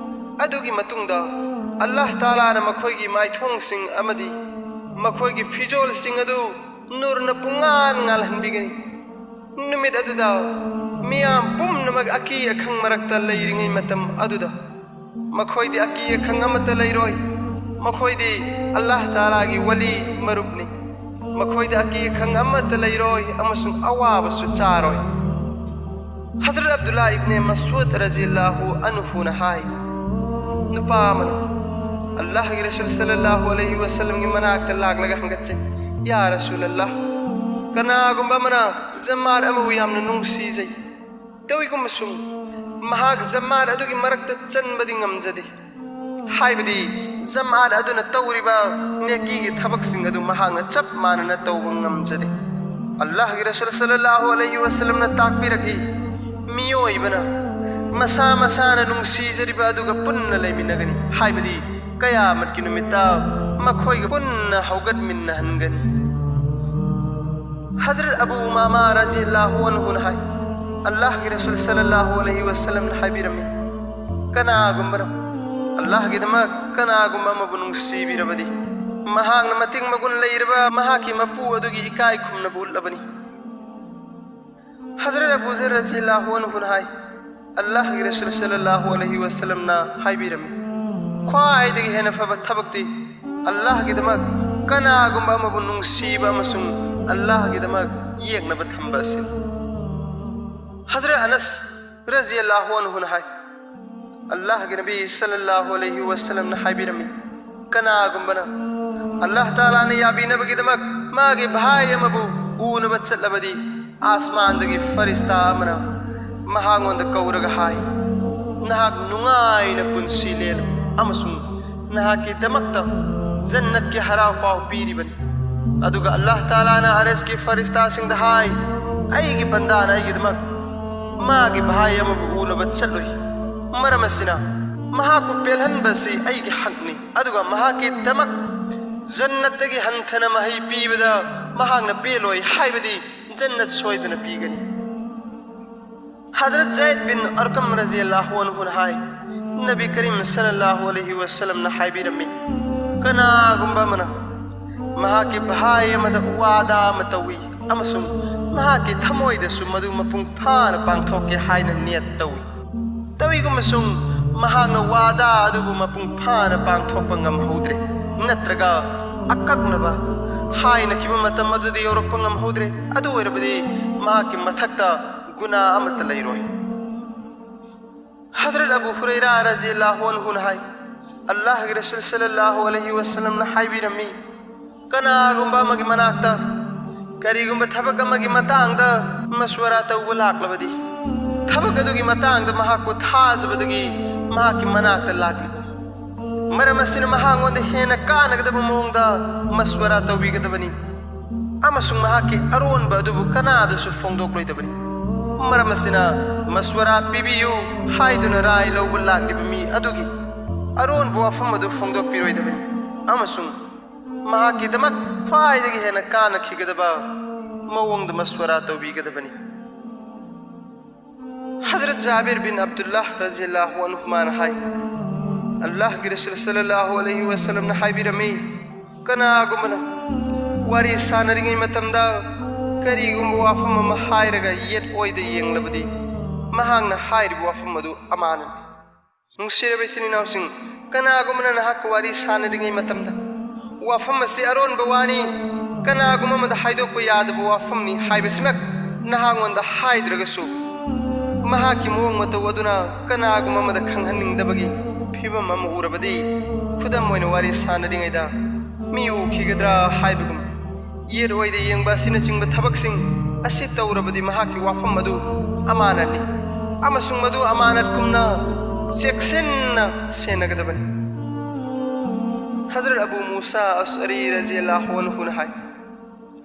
ꯑꯗꯨꯒꯤ ꯃꯇꯨꯡꯗ ꯑꯜꯂꯥꯍ ꯇꯥꯂꯥꯅ ꯃꯈꯣꯏꯒꯤ ꯃꯥꯏꯊꯣꯡꯁꯤꯡ ꯑꯃꯗꯤ ꯃꯈꯣꯏꯒꯤ ꯐꯤꯖꯣꯜꯁꯤꯡ ꯑꯗꯨ ꯅꯨꯔꯅ ꯄꯨꯡꯉꯥꯟ ꯉꯥꯜꯍꯟꯕꯤꯒꯅꯤ꯫ ꯅꯨꯃꯤꯠ ꯑꯗꯨꯗ ꯃꯤꯌꯥꯝ ꯄꯨꯝꯅꯃꯛ ꯑꯀꯤ ꯑꯈꯪ ꯃꯔꯛꯇ ꯂꯩꯔꯤꯉꯩ ꯃꯇꯝ ꯑꯗꯨꯗ ꯃꯈꯣꯏꯗꯤ ꯑꯀꯤ ꯑꯈꯪ ꯑꯃꯠꯇ ꯂꯩꯔꯣꯏ꯫ ꯃꯈꯣꯏꯗꯤ ꯑꯜꯂꯥꯍ ꯇꯥꯂꯥꯒꯤ ꯋꯂꯤ ꯃꯔꯨꯞꯅꯤ꯫ ꯃꯈꯣꯏꯗ ꯑꯀꯤ ꯑꯈꯪ ꯑꯃꯠꯇ ꯂꯩꯔꯣꯏ ꯑꯃꯁꯨꯡ ꯑꯋꯥꯕꯁꯨ ꯆꯥꯔꯣꯏ꯫ ꯍꯖꯔꯠ ꯑꯕꯗꯨꯜꯂꯥ ꯏꯕꯅꯦ ꯃꯁꯨꯗ ꯔꯖꯤꯌꯜꯂꯥꯍꯨ ꯑꯟꯍꯨꯅ ꯍꯥꯏ, ꯅꯨꯄꯥ ꯑꯃꯅ ꯑꯜꯂꯥꯍꯒꯤ ꯔꯁꯨꯜ ꯁꯜꯂꯜꯂꯥꯍꯨ ꯑꯂꯩꯍꯤ ꯋꯁꯜꯂꯝꯒꯤ ꯃꯅꯥꯛꯇ ꯂꯥꯛꯂꯒ ꯍꯪꯒꯠꯆꯩ, "ꯌꯥ ꯔꯁꯨꯂꯜꯂꯥꯍ, ꯀꯅꯥꯒꯨꯝꯕ ꯑꯃꯅ ꯖꯃꯥꯠ ꯑꯃꯕꯨ ꯌꯥꯝꯅ ꯅꯨꯡꯁꯤꯖꯩ, ꯇꯧꯏꯒꯨꯝꯕꯁꯨ ꯃꯍꯥꯛ ꯖꯃꯥꯠ ꯑꯗꯨꯒꯤ ꯃꯔꯛꯇ ꯆꯟꯕꯗꯤ ꯉꯝꯖꯗꯦ, ꯍꯥꯏꯕꯗꯤ ꯖꯃꯥꯠ ꯑꯗꯨꯅ ꯇꯧꯔꯤꯕ ꯅꯦꯀꯤꯒꯤ ꯊꯕꯛꯁꯤꯡ ꯑꯗꯨ ꯃꯍꯥꯛꯅ ꯆꯞ ꯃꯥꯟꯅꯅ ꯇꯧꯕ ꯉꯝꯖꯗꯦ꯫" ꯑꯜꯂꯥꯍꯒꯤ ꯔꯁꯨꯜ ꯁꯜꯂꯜꯂꯥꯍꯨ ꯑꯂꯩꯍꯤ ꯋꯁꯜꯂꯝꯅ ꯇꯥꯛꯄꯤꯔꯛꯏ, ꯃꯤꯑꯣꯏꯕꯅ ꯃꯁꯥ ꯃꯁꯥꯅ ꯅꯨꯡꯁꯤꯖꯔꯤꯕ ꯑꯗꯨꯒ ꯄꯨꯟꯅ ꯂꯩꯃꯤꯟꯅꯒꯅꯤ, ꯍꯥꯏꯕꯗꯤ ꯀꯌꯥꯃꯠꯀꯤ ꯅꯨꯃꯤꯠꯇ ꯃꯈꯣꯏꯒ ꯄꯨꯟꯅ ꯍꯧꯒꯠꯃꯤꯟꯅꯍꯟꯒꯅꯤ꯫ ꯍꯖꯔꯠ ꯑꯕꯨ ꯎꯃꯥꯃꯥ ꯔꯖꯤꯌꯜꯂꯥꯍꯨ ꯑꯟꯍꯨꯅ ꯍꯥꯏ, ꯑꯜꯂꯥꯍꯒꯤ ꯔꯁꯨꯜ ꯁꯜꯂꯜꯂꯥꯍꯨ ꯑꯂꯩꯍꯤ ꯋꯁꯜꯂꯝꯅ ꯍꯥꯏꯕꯤꯔꯝꯃꯤ, ꯀꯅꯥꯒꯨꯝꯕꯅ ꯑꯜꯂꯥꯍꯒꯤꯗꯃꯛ ꯀꯅꯥꯒꯨꯝꯕ ꯑꯃꯕꯨ ꯅꯨꯡꯁꯤꯕꯤꯔꯕꯗꯤ, ꯃꯍꯥꯛꯅ ꯃꯇꯤꯛ ꯃꯒꯨꯟ ꯂꯩꯔꯕ ꯃꯍꯥꯛꯀꯤ ꯃꯄꯨ ꯑꯗꯨꯒꯤ ꯏꯀꯥꯏ ꯈꯨꯝꯅꯕ ꯎꯠꯂꯕꯅꯤ꯫ ꯍꯖꯔꯠ ꯑꯕꯨ ꯖꯔ ꯔꯖꯤꯌꯜꯂꯥꯍꯨ ꯑꯟꯍꯨꯅ ꯍꯥꯏ, ꯑꯜꯂꯥꯍꯒꯤ ꯔꯁꯨꯜ ꯁꯜꯂꯜꯂꯥꯍꯨ ꯑꯂꯩꯍꯤ ꯋꯁꯜꯂꯝꯅ ꯍꯥꯏꯕꯤꯔꯝꯃꯤ, ꯈ꯭ꯋꯥꯏꯗꯒꯤ ꯍꯦꯟꯅ ꯐꯕ ꯊꯕꯛꯇꯤ ꯑꯜꯂꯥꯍꯒꯤꯗꯃꯛ ꯀꯅꯥꯒꯨꯝꯕ ꯑꯃꯕꯨ ꯅꯨꯡꯁꯤꯕ ꯑꯃꯁꯨꯡ ꯑꯜꯂꯥꯍꯒꯤꯗꯃꯛ ꯌꯦꯛꯅꯕ ꯊꯝꯕ ꯑꯁꯤꯅꯤ꯫ ꯍꯖꯔꯠ ꯑꯅꯁ ꯔꯖꯤꯌꯜꯂꯥꯍꯨ ꯑꯟꯍꯨꯅ ꯍꯥꯏ, ꯑꯜꯂꯥꯍꯒꯤ ꯅꯕꯤ ꯁꯜꯂꯜꯂꯥꯍꯨ ꯑꯂꯩꯍꯤ ꯋꯁꯜꯂꯝꯅ ꯍꯥꯏꯕꯤꯔꯝꯃꯤ, ꯀꯅꯥꯒꯨꯝꯕꯅ ꯑꯜꯂꯥꯍ ꯇꯥꯂꯥꯅ ꯌꯥꯕꯤꯅꯕꯒꯤꯗꯃꯛ ꯃꯥꯒꯤ ꯚꯥꯏ ꯑꯃꯕꯨ ꯎꯅꯕ ꯆꯠꯂꯕꯗꯤ, ꯑꯥꯁꯃꯥꯟꯗꯒꯤ ꯐꯔꯤꯁꯇꯥ ꯑꯃꯅ ꯃꯍꯥꯛꯉꯣꯟꯗ ꯀꯧꯔꯒ ꯍꯥꯏ, "ꯅꯍꯥꯛ ꯅꯨꯡꯉꯥꯏꯅ ꯄꯨꯟꯁꯤ ꯂꯦꯜꯂꯨ ꯑꯃꯁꯨꯡ ꯅꯍꯥꯛꯀꯤꯗꯃꯛꯇ ꯖꯟꯅꯠꯀꯤ ꯍꯔꯥꯎ ꯄꯥꯎ ꯄꯤꯔꯤꯕꯅꯤ꯫" ꯑꯗꯨꯒ ꯑꯜꯂꯥꯍ ꯇꯥꯂꯥꯅ ꯑꯔꯁꯀꯤ ꯐꯔꯤꯁꯇꯥꯁꯤꯡꯗ ꯍꯥꯏ, "ꯑꯩꯒꯤ ꯕꯟꯗꯥꯅ ꯑꯩꯒꯤꯗꯃꯛ ꯃꯥꯒꯤ ꯚꯥꯏ ꯑꯃꯕꯨ ꯎꯅꯕ ꯆꯠꯂꯨꯏ꯫ ꯃꯔꯝ ꯑꯁꯤꯅ ꯃꯍꯥꯛꯄꯨ ꯄꯦꯜꯍꯟꯕꯁꯤ ꯑꯩꯒꯤ ꯍꯛꯅꯤ, ꯑꯗꯨꯒ ꯃꯍꯥꯛꯀꯤꯗꯃꯛ ꯖꯟꯅꯠꯇꯒꯤ ꯍꯟꯊꯅ ꯃꯍꯩ ꯄꯤꯕꯗ ꯃꯍꯥꯛꯅ ꯄꯦꯜꯂꯣꯏ, ꯍꯥꯏꯕꯗꯤ ꯖꯟꯅꯠ ꯁꯣꯏꯗꯅ ꯄꯤꯒꯅꯤ꯫" ꯍꯖꯔꯠ ꯖꯩꯗ ꯕꯤꯟ ꯑꯔꯀꯝ ꯔꯖꯤꯌꯜꯂꯥꯍꯨ ꯑꯟꯍꯨꯅ ꯍꯥꯏ, ꯅꯕꯤ ꯀꯔꯤꯝ ꯁꯜꯂꯜꯂꯥꯍꯨ ꯑꯂꯩꯍꯤ ꯋꯁꯜꯂꯝꯅ ꯍꯥꯏꯕꯤꯔꯝꯃꯤ, ꯀꯅꯥꯒꯨꯝꯕ ꯑꯃꯅ ꯃꯍꯥꯛꯀꯤ ꯚꯥꯏ ꯑꯃꯗ ꯋꯥꯗꯥ ꯑꯃ ꯇꯧꯏ ꯑꯃꯁꯨꯡ ꯃꯍꯥꯛꯀꯤ ꯊꯃꯣꯏꯗꯁꯨ ꯃꯗꯨ ꯃꯄꯨꯡ ꯐꯥꯅ ꯄꯥꯡꯊꯣꯛꯀꯦ ꯍꯥꯏꯅ ꯅꯤꯌꯠ ꯇꯧꯏ, ꯇꯧꯏꯒꯨꯝꯕꯁꯨꯡ ꯃꯍꯥꯛꯅ ꯋꯥꯗꯥ ꯑꯗꯨꯕꯨ ꯃꯄꯨꯡ ꯐꯥꯅ ꯄꯥꯡꯊꯣꯛꯄ ꯉꯝꯍꯧꯗ꯭ꯔꯦ, ꯅꯠꯇ꯭ꯔꯒ ꯑꯀꯛꯅꯕ ꯍꯥꯏꯅꯈꯤꯕ ꯃꯇꯝ ꯑꯗꯨꯗ ꯌꯧꯔꯛꯄ ꯉꯝꯍꯧꯗ꯭ꯔꯦ꯫ ꯑꯗꯨ ꯑꯣꯏꯔꯕꯗꯤ ꯃꯍꯥꯛꯀꯤ ꯃꯊꯛꯇ ꯒꯨꯅꯥ ꯑꯃꯠꯇ ꯂꯩꯔꯣꯏ꯫ ꯍꯖꯔꯠ ꯑꯕꯨ ꯍꯨꯔꯩꯔꯥ ꯔꯖꯤꯌꯜꯂꯥꯍꯨ ꯑꯟꯍꯨꯅ ꯍꯥꯏ, ꯑꯜꯂꯥꯍꯒꯤ ꯔꯁꯨꯜ ꯁꯜꯂꯜꯂꯥꯍꯨ ꯑꯂꯩꯍꯤ ꯋꯁꯜꯂꯝꯅ ꯍꯥꯏꯕꯤꯔꯝꯃꯤ, ꯀꯅꯥꯒꯨꯝꯕ ꯑꯃꯒꯤ ꯃꯅꯥꯛꯇ ꯀꯔꯤꯒꯨꯝꯕ ꯊꯕꯛ ꯑꯃꯒꯤ ꯃꯇꯥꯡꯗ ꯃꯁꯋꯔꯥ ꯇꯧꯕ ꯂꯥꯛꯂꯕꯗꯤ, ꯊꯕꯛ ꯑꯗꯨꯒꯤ ꯃꯇꯥꯡꯗ ꯃꯍꯥꯛꯄꯨ ꯊꯥꯖꯕꯗꯒꯤ ꯃꯍꯥꯛꯀꯤ ꯃꯅꯥꯛꯇ ꯂꯥꯛꯂꯤꯕꯅꯤ꯫ ꯃꯔꯝ ꯑꯁꯤꯅ ꯃꯍꯥꯛꯉꯣꯟꯗ ꯍꯦꯟꯅ ꯀꯥꯟꯅꯒꯗꯕ ꯃꯑꯣꯡꯗ ꯃꯁꯋꯔꯥ ꯇꯧꯕꯤꯒꯗꯕꯅꯤ ꯑꯃꯁꯨꯡ ꯃꯍꯥꯛꯀꯤ ꯑꯔꯣꯟꯕ ꯑꯗꯨꯕꯨ ꯀꯅꯥꯗꯁꯨ ꯐꯣꯡꯗꯣꯛꯂꯣꯏꯗꯕꯅꯤ꯫ ꯃꯔꯝ ꯑꯁꯤꯅ ꯃꯁꯋꯔꯥ ꯄꯤꯕꯤꯌꯨ ꯍꯥꯏꯗꯨꯅ ꯔꯥꯏ ꯂꯧꯕ ꯂꯥꯛꯂꯤꯕ ꯃꯤ ꯑꯗꯨꯒꯤ ꯑꯔꯣꯟꯕ ꯋꯥꯐꯝ ꯑꯗꯨ ꯐꯣꯡꯗꯣꯛꯄꯤꯔꯣꯏꯗꯕꯅꯤ ꯑꯃꯁꯨꯡ ꯃꯍꯥꯛꯀꯤꯗꯃꯛ ꯈ꯭ꯋꯥꯏꯗꯒꯤ ꯍꯦꯟꯅ ꯀꯥꯟꯅꯈꯤꯒꯗꯕ ꯃꯑꯣꯡꯗ ꯃꯁꯋꯔꯥ ꯇꯧꯕꯤꯒꯗꯕꯅꯤ꯫ ꯍꯖꯔꯠ ꯖꯥꯕꯤꯔ ꯕꯤꯟ ꯑꯕꯗꯨꯜꯂꯥꯍ ꯔꯖꯤꯌꯜꯂꯥꯍꯨ ꯑꯟꯍꯨꯃꯥꯅ ꯍꯥꯏ, ꯑꯜꯂꯥꯍꯒꯤ ꯔꯁꯨꯜ ꯁꯜꯂꯜꯂꯥꯍꯨ ꯑꯂꯩꯍꯤ ꯋꯁꯜꯂꯝꯅ ꯍꯥꯏꯕꯤꯔꯝꯃꯤ, ꯀꯅꯥꯒꯨꯝꯕꯅ ꯋꯥꯔꯤ ꯁꯥꯟꯅꯔꯤꯉꯩ ꯃꯇꯝꯗ ꯀꯔꯤꯒꯨꯝꯕ ꯋꯥꯐꯝ ꯑꯃ ꯍꯥꯏꯔꯒ ꯌꯦꯠ ꯑꯣꯏꯗ ꯌꯦꯡꯂꯕꯗꯤ, ꯃꯍꯥꯛꯅ ꯍꯥꯏꯔꯤꯕ ꯋꯥꯐꯝ ꯑꯗꯨ ꯑꯃꯥꯅꯠꯅꯤ꯫ ꯅꯨꯡꯁꯤꯔꯕ ꯏꯆꯤꯟ ꯏꯅꯥꯎꯁꯤꯡ, ꯀꯅꯥꯒꯨꯝꯕꯅ ꯅꯍꯥꯛꯀ ꯋꯥꯔꯤ ꯁꯥꯟꯅꯔꯤꯉꯩ ꯃꯇꯝꯗ ꯋꯥꯐꯝ ꯑꯁꯤ ꯑꯔꯣꯟꯕ ꯋꯥꯅꯤ, ꯀꯅꯥꯒꯨꯝꯕ ꯑꯃꯗ ꯍꯥꯏꯗꯣꯛꯄ ꯌꯥꯗꯕ ꯋꯥꯐꯝꯅꯤ ꯍꯥꯏꯕꯁꯤꯃꯛ ꯅꯍꯥꯛꯉꯣꯟꯗ ꯍꯥꯏꯗ꯭ꯔꯒꯁꯨ, ꯃꯍꯥꯛꯀꯤ ꯃꯑꯣꯡ ꯃꯇꯧ ꯑꯗꯨꯅ ꯀꯅꯥꯒꯨꯝꯕ ꯑꯃꯗ ꯈꯪꯍꯟꯅꯤꯡꯗꯕꯒꯤ ꯐꯤꯚꯝ ꯑꯃ ꯎꯔꯕꯗꯤ, ꯈꯨꯗꯝ ꯑꯣꯏꯅ ꯋꯥꯔꯤ ꯁꯥꯟꯅꯔꯤꯉꯩꯗ ꯃꯤ ꯎꯈꯤꯒꯗ꯭ꯔꯥ ꯍꯥꯏꯕꯒꯨꯝ, ꯌꯦꯠ ꯑꯣꯏꯗ ꯌꯦꯡꯕ ꯑꯁꯤꯅꯆꯤꯡꯕ ꯊꯕꯛꯁꯤꯡ ꯑꯁꯤ ꯇꯧꯔꯕꯗꯤ ꯃꯍꯥꯛꯀꯤ ꯋꯥꯐꯝ ꯑꯗꯨ ꯑꯃꯥꯅꯠꯅꯤ ꯑꯃꯁꯨꯡ ꯃꯗꯨ ꯑꯃꯥꯅꯠꯀꯨꯝꯅ ꯆꯦꯛꯁꯤꯟꯅ ꯁꯦꯟꯅꯒꯗꯕꯅꯤ꯫ ꯍꯖꯔꯠ ꯑꯕꯨ ꯃꯨꯁꯥ ꯑꯁꯑꯔꯤ ꯔꯖꯤꯌꯜꯂꯥꯍꯨ ꯑꯟꯍꯨꯅ ꯍꯥꯏ,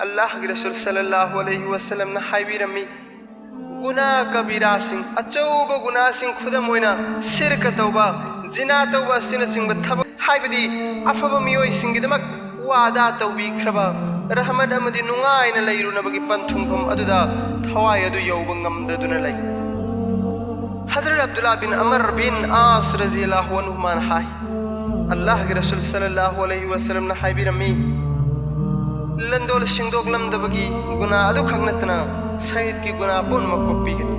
ꯑꯜꯂꯥꯍꯒꯤ ꯔꯁꯨꯜ ꯁꯜꯂꯜꯂꯥꯍꯨ ꯑꯂꯩꯍꯤ ꯋꯁꯜꯂꯝꯅ ꯍꯥꯏꯕꯤꯔꯝꯃꯤ, ꯒꯨꯅꯥ ꯀꯕꯤꯔꯥꯁꯤꯡ, ꯑꯆꯧꯕ ꯒꯨꯅꯥꯁꯤꯡ, ꯈꯨꯗꯝ ꯑꯣꯏꯅ ꯁꯤꯔꯀ ꯇꯧꯕ, ꯖꯤꯅꯥ ꯇꯧꯕ ꯑꯁꯤꯅꯆꯤꯡꯕ ꯊꯕꯛ, ꯍꯥꯏꯕꯗꯤ ꯑꯐꯕ ꯃꯤꯑꯣꯏꯁꯤꯡꯒꯤꯗꯃꯛ ꯋꯥꯗꯥ ꯇꯧꯕꯤꯈ꯭ꯔꯕ ꯔꯍꯃꯠ ꯑꯃꯗꯤ ꯅꯨꯡꯉꯥꯏꯅ ꯂꯩꯔꯨꯅꯕꯒꯤ ꯄꯟꯊꯨꯡꯐꯝ ꯑꯗꯨꯗ ꯊꯋꯥꯏ ꯑꯗꯨ ꯌꯧꯕ ꯉꯝꯗꯗꯨꯅ ꯂꯩ꯫ ꯍꯖꯔꯠ ꯑꯕꯗꯨꯜꯂꯥ ꯕꯤꯟ ꯑꯃꯔ ꯕꯤꯟ ꯑꯥꯁ ꯔꯖꯤꯌꯜꯂꯥꯍꯨ ꯑꯟꯍꯨꯃꯥꯅ ꯍꯥꯏ, ꯑꯜꯂꯥꯍꯒꯤ ꯔꯁꯨꯜ ꯁꯜꯂꯜꯂꯥꯍꯨ ꯑꯂꯩꯍꯤ ꯋꯁꯜꯂꯝꯅ ꯍꯥꯏꯕꯤꯔꯝꯃꯤ, ꯂꯟꯗꯣꯜ ꯁꯤꯡꯗꯣꯛꯂꯝꯗꯕꯒꯤ ꯒꯨꯅꯥ ꯑꯗꯨꯈꯛ ꯅꯠꯇꯅ ꯁꯍꯤꯗꯀꯤ ꯒꯨꯅꯥ ꯄꯨꯝꯅꯃꯛ ꯀꯣꯛꯄꯤꯒꯅꯤ꯫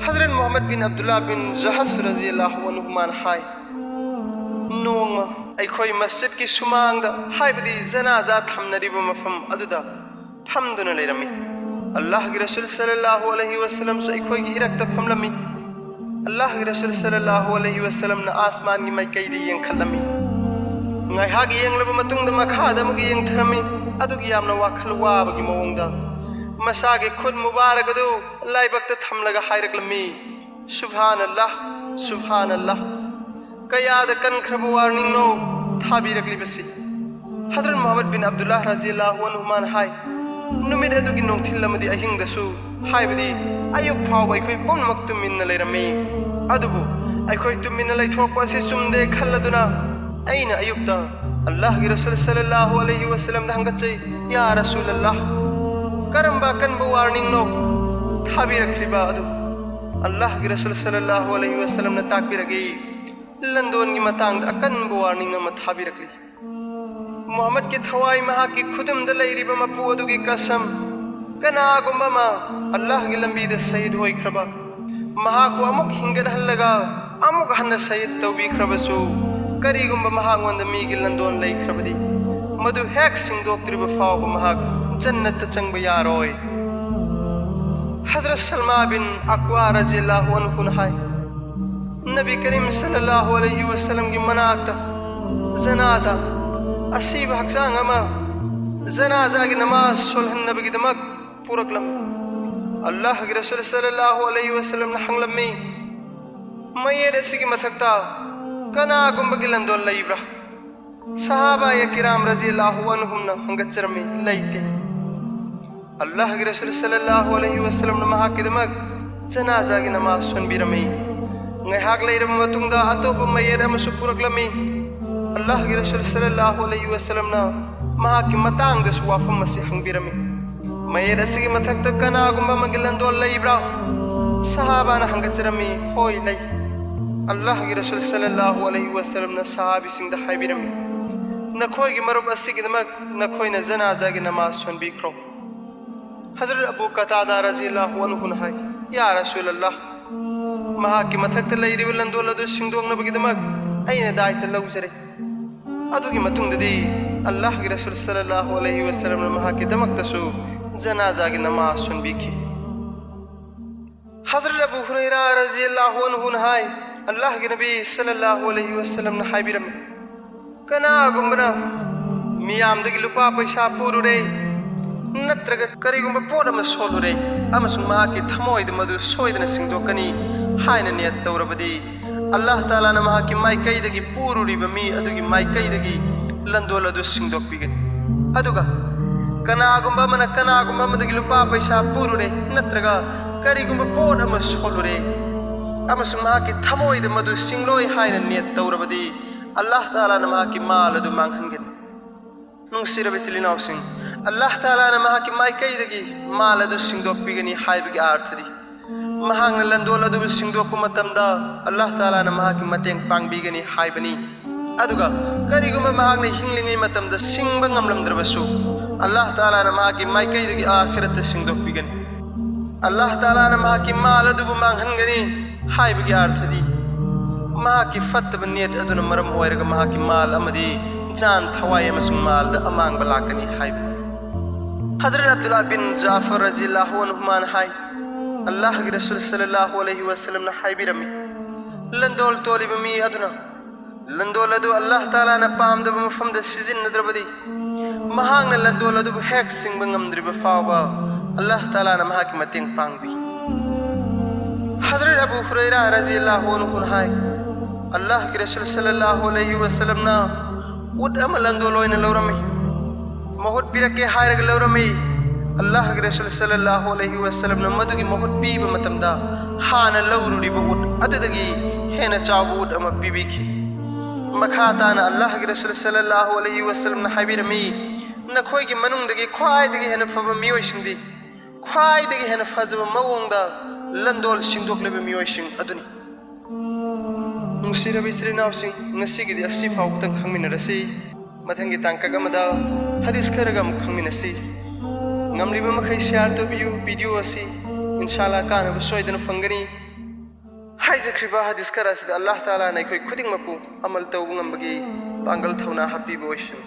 ꯍꯖꯔꯠ ꯃꯨꯍꯝꯃꯗ ꯕꯤꯟ ꯑꯕꯗꯨꯜꯂꯥ ꯕꯤꯟ ꯖꯍꯁ ꯔꯖꯤꯌꯜꯂꯥꯍꯨ ꯑꯟꯍꯨꯃꯥꯅ ꯍꯥꯏ, ꯅꯣꯡꯃ ꯑꯩꯈꯣꯏ ꯃꯁꯖꯤꯗꯀꯤ ꯁꯨꯃꯥꯡꯗ, ꯍꯥꯏꯕꯗꯤ ꯖꯅꯥꯖꯥ ꯊꯝꯅꯔꯤꯕ ꯃꯐꯝ ꯑꯗꯨꯗ ꯐꯝꯗꯨꯅ ꯂꯩꯔꯝꯃꯤ꯫ ꯑꯜꯂꯥꯍꯒꯤ ꯔꯁꯨꯜ ꯁꯜꯂꯜꯂꯥꯍꯨ ꯑꯂꯩꯍꯤ ꯋꯁꯜꯂꯝꯁꯨ ꯑꯩꯈꯣꯏꯒꯤ ꯏꯔꯛꯇ ꯐꯝꯂꯝꯃꯤ꯫ ꯑꯜꯂꯥꯍꯒꯤ ꯔꯁꯨꯜ ꯁꯜꯂꯜꯂꯥꯍꯨ ꯑꯂꯩꯍꯤ ꯋꯁꯜꯂꯝꯅ ꯑꯥꯁꯃꯥꯟꯒꯤ ꯃꯥꯏꯀꯩꯗ ꯌꯦꯡꯈꯠꯂꯝꯃꯤ꯫ ꯉꯥꯏꯍꯥꯛ ꯌꯦꯡꯂꯕ ꯃꯇꯨꯡꯗ ꯃꯈꯥꯗ ꯑꯃꯨꯛ ꯌꯦꯡꯊꯔꯝꯃꯤ꯫ ꯑꯗꯨꯒꯤ ꯌꯥꯝꯅ ꯋꯥꯈꯜ ꯋꯥꯕꯒꯤ ꯃꯑꯣꯡꯗ ꯃꯁꯥꯒꯤ ꯈꯨꯠ ꯃꯨꯕꯥꯔꯛ ꯑꯗꯨ ꯂꯥꯏꯕꯛꯇ ꯊꯝꯂꯒ ꯍꯥꯏꯔꯛꯂꯝꯃꯤ, "ꯁꯨꯕꯍꯥꯅꯜꯂꯥꯍ, ꯁꯨꯕꯍꯥꯅꯜꯂꯥꯍ꯫ ꯀꯌꯥꯗ ꯀꯟꯈ꯭ꯔꯕ ꯋꯥꯔꯅꯤꯡꯅꯣ ꯊꯥꯕꯤꯔꯛꯂꯤꯕꯁꯤ!" ꯍꯖꯔꯠ ꯃꯨꯍꯝꯃꯗ ꯕꯤꯟ ꯑꯕꯗꯨꯜꯂꯥꯍ ꯔꯖꯤꯌꯜꯂꯥꯍꯨ ꯑꯟꯍꯨꯃꯥꯅ ꯍꯥꯏ, ꯅꯨꯃꯤꯠ ꯑꯗꯨꯒꯤ ꯅꯨꯡꯊꯤꯜ ꯑꯃꯗꯤ ꯑꯍꯤꯡꯗꯁꯨ, ꯍꯥꯏꯕꯗꯤ ꯑꯌꯨꯛ ꯐꯥꯎꯕ ꯑꯩꯈꯣꯏ ꯄꯨꯝꯅꯃꯛ ꯇꯨꯝꯃꯤꯟꯅ ꯂꯩꯔꯝꯃꯤ꯫ ꯑꯗꯨꯕꯨ ꯑꯩꯈꯣꯏ ꯇꯨꯝꯃꯤꯟꯅ ꯂꯩꯊꯣꯛꯄ ꯑꯁꯤ ꯆꯨꯝꯗꯦ ꯈꯜꯂꯗꯨꯅ ꯑꯩꯅ ꯑꯌꯨꯛꯇ ꯑꯜꯂꯥꯍꯒꯤ ꯔꯁꯨꯜ ꯁꯜꯂꯜꯂꯥꯍꯨ ꯑꯂꯩꯍꯤ ꯋꯁꯜꯂꯝꯗ ꯍꯪꯒꯠꯆꯩ, "ꯌꯥ ꯔꯁꯨꯂꯜꯂꯥꯍ, ꯀꯔꯝꯕ ꯑꯀꯟꯕ ꯋꯥꯔꯅꯤꯡꯅꯣ ꯊꯥꯕꯤꯔꯛꯂꯤꯕ ꯑꯗꯨ?" ꯑꯜꯂꯥꯍꯒꯤ ꯔꯁꯨꯜ ꯁꯜꯂꯜꯂꯥꯍꯨ ꯑꯂꯩꯍꯤ ꯋꯁꯜꯂꯝꯅ ꯇꯥꯛꯄꯤꯔꯛꯏ, ꯂꯟꯗꯣꯟꯒꯤ ꯃꯇꯥꯡꯗ ꯑꯀꯟꯕ ꯋꯥꯔꯅꯤꯡ ꯑꯃ ꯊꯥꯕꯤꯔꯛꯂꯤ꯫ ꯃꯨꯍꯝꯃꯗꯀꯤ ꯊꯋꯥꯏ ꯃꯍꯥꯛꯀꯤ ꯈꯨꯗꯨꯝꯗ ꯂꯩꯔꯤꯕ ꯃꯄꯨ ꯑꯗꯨꯒꯤ ꯀꯁꯝ, ꯀꯅꯥꯒꯨꯝꯕ ꯑꯃ ꯑꯜꯂꯥꯍꯒꯤ ꯂꯝꯕꯤꯗ ꯁꯍꯤꯗ ꯑꯣꯏꯈ꯭ꯔꯕ, ꯃꯍꯥꯛꯄꯨ ꯑꯃꯨꯛ ꯍꯤꯡꯒꯠꯍꯜꯂꯒ ꯑꯃꯨꯛ ꯍꯟꯅ ꯁꯍꯤꯗ ꯇꯧꯕꯤꯈ꯭ꯔꯕꯁꯨ, ꯀꯔꯤꯒꯨꯝꯕ ꯃꯍꯥꯛꯉꯣꯟꯗ ꯃꯤꯒꯤ ꯂꯟꯗꯣꯟ ꯂꯩꯈ꯭ꯔꯕꯗꯤ, ꯃꯗꯨ ꯍꯦꯛ ꯁꯤꯡꯗꯣꯛꯇ꯭ꯔꯤꯕ ꯐꯥꯎꯕ ꯃꯍꯥꯛ ꯖꯟꯅꯠꯇ ꯆꯪꯕ ꯌꯥꯔꯣꯏ꯫ ꯍꯖꯔꯠ ꯁꯜꯃꯥ ꯕꯤꯟ ꯑꯛꯋꯥ ꯔꯖꯤꯌꯜꯂꯥꯍꯨ ꯑꯟꯍꯨꯅ ꯍꯥꯏ, ꯅꯕꯤ ꯀꯔꯤꯝ ꯁꯜꯂꯜꯂꯥꯍꯨ ꯑꯂꯩꯍꯤ ꯋꯁꯜꯂꯝꯒꯤ ꯃꯅꯥꯛꯇ ꯖꯅꯥꯖꯥ, ꯑꯁꯤꯕ ꯍꯛꯆꯥꯡ ꯑꯃ ꯖꯅꯥꯖꯥꯒꯤ ꯅꯃꯥꯖ ꯁꯣꯜꯍꯟꯅꯕꯒꯤꯗꯃꯛ ꯄꯨꯔꯛꯂꯝꯃꯤ꯫ ꯑꯜꯂꯥꯍꯒꯤ ꯔꯁꯨꯜ ꯁꯜꯂꯜꯂꯥꯍꯨ ꯑꯂꯩꯍꯤ ꯋꯁꯜꯂꯝꯅ ꯍꯪꯂꯝꯃꯤ, "ꯃꯌꯦꯠ ꯑꯁꯤꯒꯤ ꯃꯊꯛꯇ ꯀꯅꯥꯒꯨꯝꯕꯒꯤ ꯂꯟꯗꯣꯟ ꯂꯩꯕ꯭ꯔꯥ?" ꯁꯍꯥꯕꯥꯌꯦ ꯀꯤꯔꯥꯝ ꯔꯖꯤꯌꯜꯂꯥꯍꯨ ꯑꯟꯍꯨꯝꯅ ꯍꯪꯒꯠꯆꯔꯝꯃꯤ, "ꯂꯩꯇꯦ꯫" ꯑꯜꯂꯥꯍꯒꯤ ꯔꯁꯨꯜ ꯁꯜꯂꯜꯂꯥꯍꯨ ꯑꯂꯩꯍꯤ ꯋꯁꯜꯂꯝꯅ ꯃꯍꯥꯛꯀꯤꯗꯃꯛ ꯖꯅꯥꯖꯥꯒꯤ ꯅꯃꯥꯖ ꯁꯣꯟꯕꯤꯔꯝꯃꯤ꯫ ꯉꯥꯏꯍꯥꯛ ꯂꯩꯔꯕ ꯃꯇꯨꯡꯗ ꯑꯇꯣꯞꯄ ꯃꯌꯦꯠ ꯑꯃꯁꯨ ꯄꯨꯔꯛꯂꯝꯃꯤ꯫ ꯑꯜꯂꯥꯍꯒꯤ ꯔꯁꯨꯜ ꯁꯜꯂꯜꯂꯥꯍꯨ ꯑꯂꯩꯍꯤ ꯋꯁꯜꯂꯝꯅ ꯃꯍꯥꯛꯀꯤ ꯃꯇꯥꯡꯗꯁꯨ ꯋꯥꯐꯝ ꯑꯁꯤ ꯍꯪꯕꯤꯔꯝꯃꯤ, "ꯃꯌꯦꯠ ꯑꯁꯤꯒꯤ ꯃꯊꯛꯇ ꯀꯅꯥꯒꯨꯝꯕ ꯑꯃꯒꯤ ꯂꯟꯗꯣꯟ ꯂꯩꯕ꯭ꯔꯥ?" ꯁꯍꯥꯕꯥꯅ ꯍꯪꯒꯠꯆꯔꯝꯃꯤ, "ꯍꯣꯏ, ꯂꯩ꯫" ꯑꯜꯂꯥꯍꯒꯤ ꯔꯁꯨꯜ ꯁꯜꯂꯜꯂꯥꯍꯨ ꯑꯂꯩꯍꯤ ꯋꯁꯜꯂꯝꯅ ꯁꯍꯥꯕꯤꯁꯤꯡꯗ ꯍꯥꯏꯕꯤꯔꯝꯃꯤ, "ꯅꯈꯣꯏꯒꯤ ꯃꯔꯨꯞ ꯑꯁꯤꯒꯤꯗꯃꯛ ꯅꯈꯣꯏꯅ ꯖꯅꯥꯖꯥꯒꯤ ꯅꯃꯥꯖ ꯁꯣꯟꯕꯤꯈ꯭ꯔꯣ꯫" ꯍꯖꯔꯠ ꯑꯕꯨ ꯀꯇꯥꯗꯥ ꯔꯖꯤꯌꯜꯂꯥꯍꯨ ꯑꯟꯍꯨꯅ ꯍꯥꯏ, "ꯌꯥ ꯔꯁꯨꯂꯜꯂꯥꯍ, ꯃꯍꯥꯛꯀꯤ ꯃꯊꯛꯇ ꯂꯩꯔꯤꯕ ꯂꯟꯗꯣꯜ ꯑꯗꯨ ꯁꯤꯡꯗꯣꯛꯅꯕꯒꯤꯗꯃꯛ ꯑꯩꯅ ꯗꯥꯏꯇ ꯂꯧꯖꯔꯦ꯫ ꯑꯗꯨꯒꯤ ꯃꯇꯨꯡꯗꯗꯤ ꯑꯜꯂꯥꯍꯒꯤ ꯔꯁꯨꯜ ꯁꯜꯂꯜꯂꯥꯍꯨ ꯑꯂꯩꯍꯤ ꯋꯁꯜꯂꯝꯅ ꯃꯍꯥꯛꯀꯤꯗꯃꯛꯇꯁꯨ ꯖꯅꯥꯖꯥꯒꯤ ꯅꯃꯥꯖ ꯁꯣꯟꯕꯤꯈꯤ꯫ ꯍꯖꯔꯠ ꯑꯕꯨ ꯍꯨꯔꯩꯔꯥ ꯔꯖꯤꯌꯜꯂꯥꯍꯨ ꯑꯟꯍꯨꯅ ꯍꯥꯏ, ꯑꯜꯂꯥꯍꯒꯤ ꯅꯕꯤ ꯁꯜꯂꯜꯂꯥꯍꯨ ꯑꯂꯩꯍꯤ ꯋꯁꯜꯂꯝꯅ ꯍꯥꯏꯕꯤꯔꯝꯃꯤ, ꯀꯅꯥꯒꯨꯝꯕꯅ ꯃꯤꯌꯥꯝꯗꯒꯤ ꯂꯨꯄꯥ ꯄꯩꯁꯥ ꯄꯨꯔꯨꯔꯦ ꯅꯠꯇ꯭ꯔꯒ ꯀꯔꯤꯒꯨꯝꯕ ꯄꯣꯠ ꯑꯃ ꯁꯣꯠꯂꯨꯔꯦ ꯑꯃꯁꯨꯡ ꯃꯍꯥꯛꯀꯤ ꯊꯃꯣꯏꯗ ꯃꯗꯨ ꯁꯣꯏꯗꯅ ꯁꯤꯡꯗꯣꯛꯀꯅꯤ ꯍꯥꯏꯅ ꯅꯤꯌꯠ ꯇꯧꯔꯕꯗꯤ, ꯑꯜꯂꯥꯍ ꯇꯥꯂꯥꯅ ꯃꯍꯥꯛꯀꯤ ꯃꯥꯏꯀꯩꯗꯒꯤ ꯄꯨꯔꯨꯔꯤꯕ ꯃꯤ ꯑꯗꯨꯒꯤ ꯃꯥꯏꯀꯩꯗꯒꯤ ꯂꯟꯗꯣꯜ ꯑꯗꯨ ꯁꯤꯡꯗꯣꯛꯄꯤꯒꯅꯤ꯫ ꯑꯗꯨꯒ ꯀꯅꯥꯒꯨꯝꯕ ꯑꯃꯅ ꯀꯅꯥꯒꯨꯝꯕ ꯑꯃꯗꯒꯤ ꯂꯨꯄꯥ ꯄꯩꯁꯥ ꯄꯨꯔꯨꯔꯦ ꯅꯠꯇ꯭ꯔꯒ ꯀꯔꯤꯒꯨꯝꯕ ꯄꯣꯠ ꯑꯃ ꯁꯣꯠꯂꯨꯔꯦ ꯑꯃꯁꯨꯡ ꯃꯍꯥꯛꯀꯤ ꯊꯃꯣꯏꯗ ꯃꯗꯨ ꯁꯤꯡꯂꯣꯏ ꯍꯥꯏꯅ ꯅꯤꯌꯠ ꯇꯧꯔꯕꯗꯤ, ꯑꯜꯂꯥꯍ ꯇꯥꯂꯥꯅ ꯃꯍꯥꯛꯀꯤ ꯃꯥꯜ ꯑꯗꯨ ꯃꯥꯡꯍꯟꯒꯅꯤ꯫ ꯅꯨꯡꯁꯤꯔꯕ ꯏꯆꯤꯜ ꯏꯅꯥꯎꯁꯤꯡ, ꯑꯜꯂꯥꯍ ꯇꯥꯂꯥꯅ ꯃꯍꯥꯛꯀꯤ ꯃꯥꯏꯀꯩꯗꯒꯤ ꯃꯥꯜ ꯑꯗꯨ ꯁꯤꯡꯗꯣꯛꯄꯤꯒꯅꯤ ꯍꯥꯏꯕꯒꯤ ꯑꯥꯔꯊꯗꯤ, ꯃꯍꯥꯛꯅ ꯂꯟꯗꯣꯜ ꯑꯗꯨꯕꯨ ꯁꯤꯡꯗꯣꯛꯄ ꯃꯇꯝꯗ ꯑꯜꯂꯥꯍ ꯇꯥꯂꯥꯅ ꯃꯍꯥꯛꯀꯤ ꯃꯇꯦꯡ ꯄꯥꯡꯕꯤꯒꯅꯤ ꯍꯥꯏꯕꯅꯤ꯫ ꯑꯗꯨꯒ ꯀꯔꯤꯒꯨꯝꯕ ꯃꯍꯥꯛꯅ ꯍꯤꯡꯂꯤꯉꯩ ꯃꯇꯝꯗ ꯁꯤꯡꯕ ꯉꯝꯂꯝꯗ꯭ꯔꯕꯁꯨ, ꯑꯜꯂꯥꯍ ꯇꯥꯂꯥꯅ ꯃꯍꯥꯛꯀꯤ ꯃꯥꯏꯀꯩꯗꯒꯤ ꯑꯥꯈꯤꯔꯠꯇ ꯁꯤꯡꯗꯣꯛꯄꯤꯒꯅꯤ꯫ ꯑꯜꯂꯥꯍ ꯇꯥꯂꯥꯅ ꯃꯍꯥꯛꯀꯤ ꯃꯥꯜ ꯑꯗꯨꯕꯨ ꯃꯥꯡꯍꯟꯒꯅꯤ ꯍꯥꯏꯕꯒꯤ ꯑꯥꯔꯊꯗꯤ, ꯃꯍꯥꯛꯀꯤ ꯐꯠꯇꯕ ꯅꯤꯌꯠ ꯑꯗꯨꯅ ꯃꯔꯝ ꯑꯣꯏꯔꯒ ꯃꯍꯥꯛꯀꯤ ꯃꯥꯜ ꯑꯃꯗꯤ ꯖꯥꯟ, ꯊꯋꯥꯏ ꯑꯃꯁꯨꯡ ꯃꯥꯜꯗ ꯑꯃꯥꯡꯕ ꯂꯥꯛꯀꯅꯤ ꯍꯥꯏꯕꯅꯤ꯫ ꯍꯖꯔꯠ ꯑꯕꯗꯨꯜꯂꯥꯍ ꯕꯤꯟ ꯖꯥꯐꯔ ꯔꯖꯤꯌꯜꯂꯥꯍꯨ ꯑꯟꯍꯨꯃꯥꯅ ꯍꯥꯏ, ꯑꯜꯂꯥꯍꯒꯤ ꯔꯁꯨꯜ ꯁꯜꯂꯜꯂꯥꯍꯨ ꯑꯂꯩꯍꯤ ꯋꯁꯜꯂꯝꯅ ꯍꯥꯏꯕꯤꯔꯝꯃꯤ, ꯂꯟꯗꯣꯜ ꯇꯣꯜꯂꯤꯕ ꯃꯤ ꯑꯗꯨꯅ ꯂꯟꯗꯣꯜ ꯑꯗꯨ ꯑꯜꯂꯥꯍ ꯇꯥꯂꯥꯅ ꯄꯥꯝꯗꯕ ꯃꯐꯝꯗ ꯁꯤꯖꯤꯟꯅꯗ꯭ꯔꯕꯗꯤ, ꯃꯍꯥꯛꯅ ꯂꯟꯗꯣꯜ ꯑꯗꯨꯕꯨ ꯍꯦꯛ ꯁꯤꯡꯕ ꯉꯝꯗ꯭ꯔꯤꯕ ꯐꯥꯎꯕ ꯑꯜꯂꯥꯍ ꯇꯥꯂꯥꯅ ꯃꯍꯥꯛꯀꯤ ꯃꯇꯦꯡ ꯄꯥꯡꯕꯤ꯫ ꯍꯖꯔꯠ ꯑꯕꯨ ꯍꯨꯔꯩꯔꯥ ꯔꯖꯤꯌꯜꯂꯥꯍꯨ ꯑꯟꯍꯨꯅ ꯍꯥꯏ, ꯑꯜꯂꯥꯍꯒꯤ ꯔꯁꯨꯜ ꯁꯜꯂꯜꯂꯥꯍꯨ ꯑꯂꯩꯍꯤ ꯋꯁꯜꯂꯝꯅ ꯎꯠ ꯑꯃ ꯂꯟꯗꯣꯜ ꯑꯣꯏꯅ ꯂꯧꯔꯝꯃꯤ꯫ ꯃꯍꯨꯠ ꯄꯤꯔꯛꯀꯦ ꯍꯥꯏꯔꯒ ꯂꯧꯔꯝꯃꯤ꯫ ꯑꯜꯂꯥꯍꯒꯤ ꯔꯁꯨꯜ ꯁꯜꯂꯜꯂꯥꯍꯨ ꯑꯂꯩꯍꯤ ꯋꯁꯜꯂꯝꯅ ꯃꯗꯨꯒꯤ ꯃꯍꯨꯠ ꯄꯤꯕ ꯃꯇꯝꯗ, ꯍꯥꯟꯅ ꯂꯧꯔꯨꯔꯤꯕ ꯎꯠ ꯑꯗꯨꯗꯒꯤ ꯍꯦꯟꯅ ꯆꯥꯎꯕ ꯎꯠ ꯑꯃ ꯄꯤꯕꯤꯈꯤ꯫ ꯃꯈꯥ ꯇꯥꯅ ꯑꯜꯂꯥꯍꯒꯤ ꯔꯁꯨꯜ ꯁꯜꯂꯜꯂꯥꯍꯨ ꯑꯂꯩꯍꯤ ꯋꯁꯜꯂꯝꯅ ꯍꯥꯏꯕꯤꯔꯝꯃꯤ, ꯅꯈꯣꯏꯒꯤ ꯃꯅꯨꯡꯗꯒꯤ ꯈ꯭ꯋꯥꯏꯗꯒꯤ ꯍꯦꯟꯅ ꯐꯕ ꯃꯤꯑꯣꯏꯁꯤꯡꯗꯤ ꯈ꯭ꯋꯥꯏꯗꯒꯤ ꯍꯦꯟꯅ ꯐꯖꯕ ꯃꯑꯣꯡꯗ ꯂꯟꯗꯣꯜ ꯁꯤꯡꯗꯣꯛꯂꯤꯕ ꯃꯤꯑꯣꯏꯁꯤꯡ ꯑꯗꯨꯅꯤ꯫ ꯅꯨꯡꯁꯤꯔꯕ ꯏꯆꯤꯜ ꯏꯅꯥꯎꯁꯤꯡ, ꯉꯁꯤꯒꯤꯗꯤ ꯑꯁꯤ ꯐꯥꯎꯕꯗꯪ ꯈꯪꯃꯤꯟꯅꯔꯁꯤ꯫ ꯃꯊꯪꯒꯤ ꯇꯥꯡꯀꯛ ꯑꯃꯗ ꯍꯗꯤꯁ ꯈꯔꯒ ꯑꯃꯨꯛ ꯈꯪꯃꯤꯟꯅꯁꯤ꯫ ꯉꯝꯂꯤꯕ ꯃꯈꯩ ꯁꯤꯌꯥꯔ ꯇꯧꯕꯤꯌꯨ ꯚꯤꯗꯤꯑꯣ ꯑꯁꯤ, ꯏꯟꯁꯥ ꯑꯜꯂꯥꯍ ꯀꯥꯟꯅꯕ ꯁꯣꯏꯗꯅ ꯐꯪꯒꯅꯤ꯫ ꯍꯥꯏꯖꯈ꯭ꯔꯤꯕ ꯍꯗꯤꯁ ꯈꯔ ꯑꯁꯤꯗ ꯑꯜꯂꯥꯍ ꯇꯥꯂꯥꯅ ꯑꯩꯈꯣꯏ ꯈꯨꯗꯤꯡꯃꯛꯄꯨ ꯑꯃꯜ ꯇꯧꯕ ꯉꯝꯕꯒꯤ ꯄꯥꯡꯒꯜ ꯊꯧꯅꯥ ꯍꯥꯞꯄꯤꯕ ꯑꯣꯏꯁꯅꯨ꯫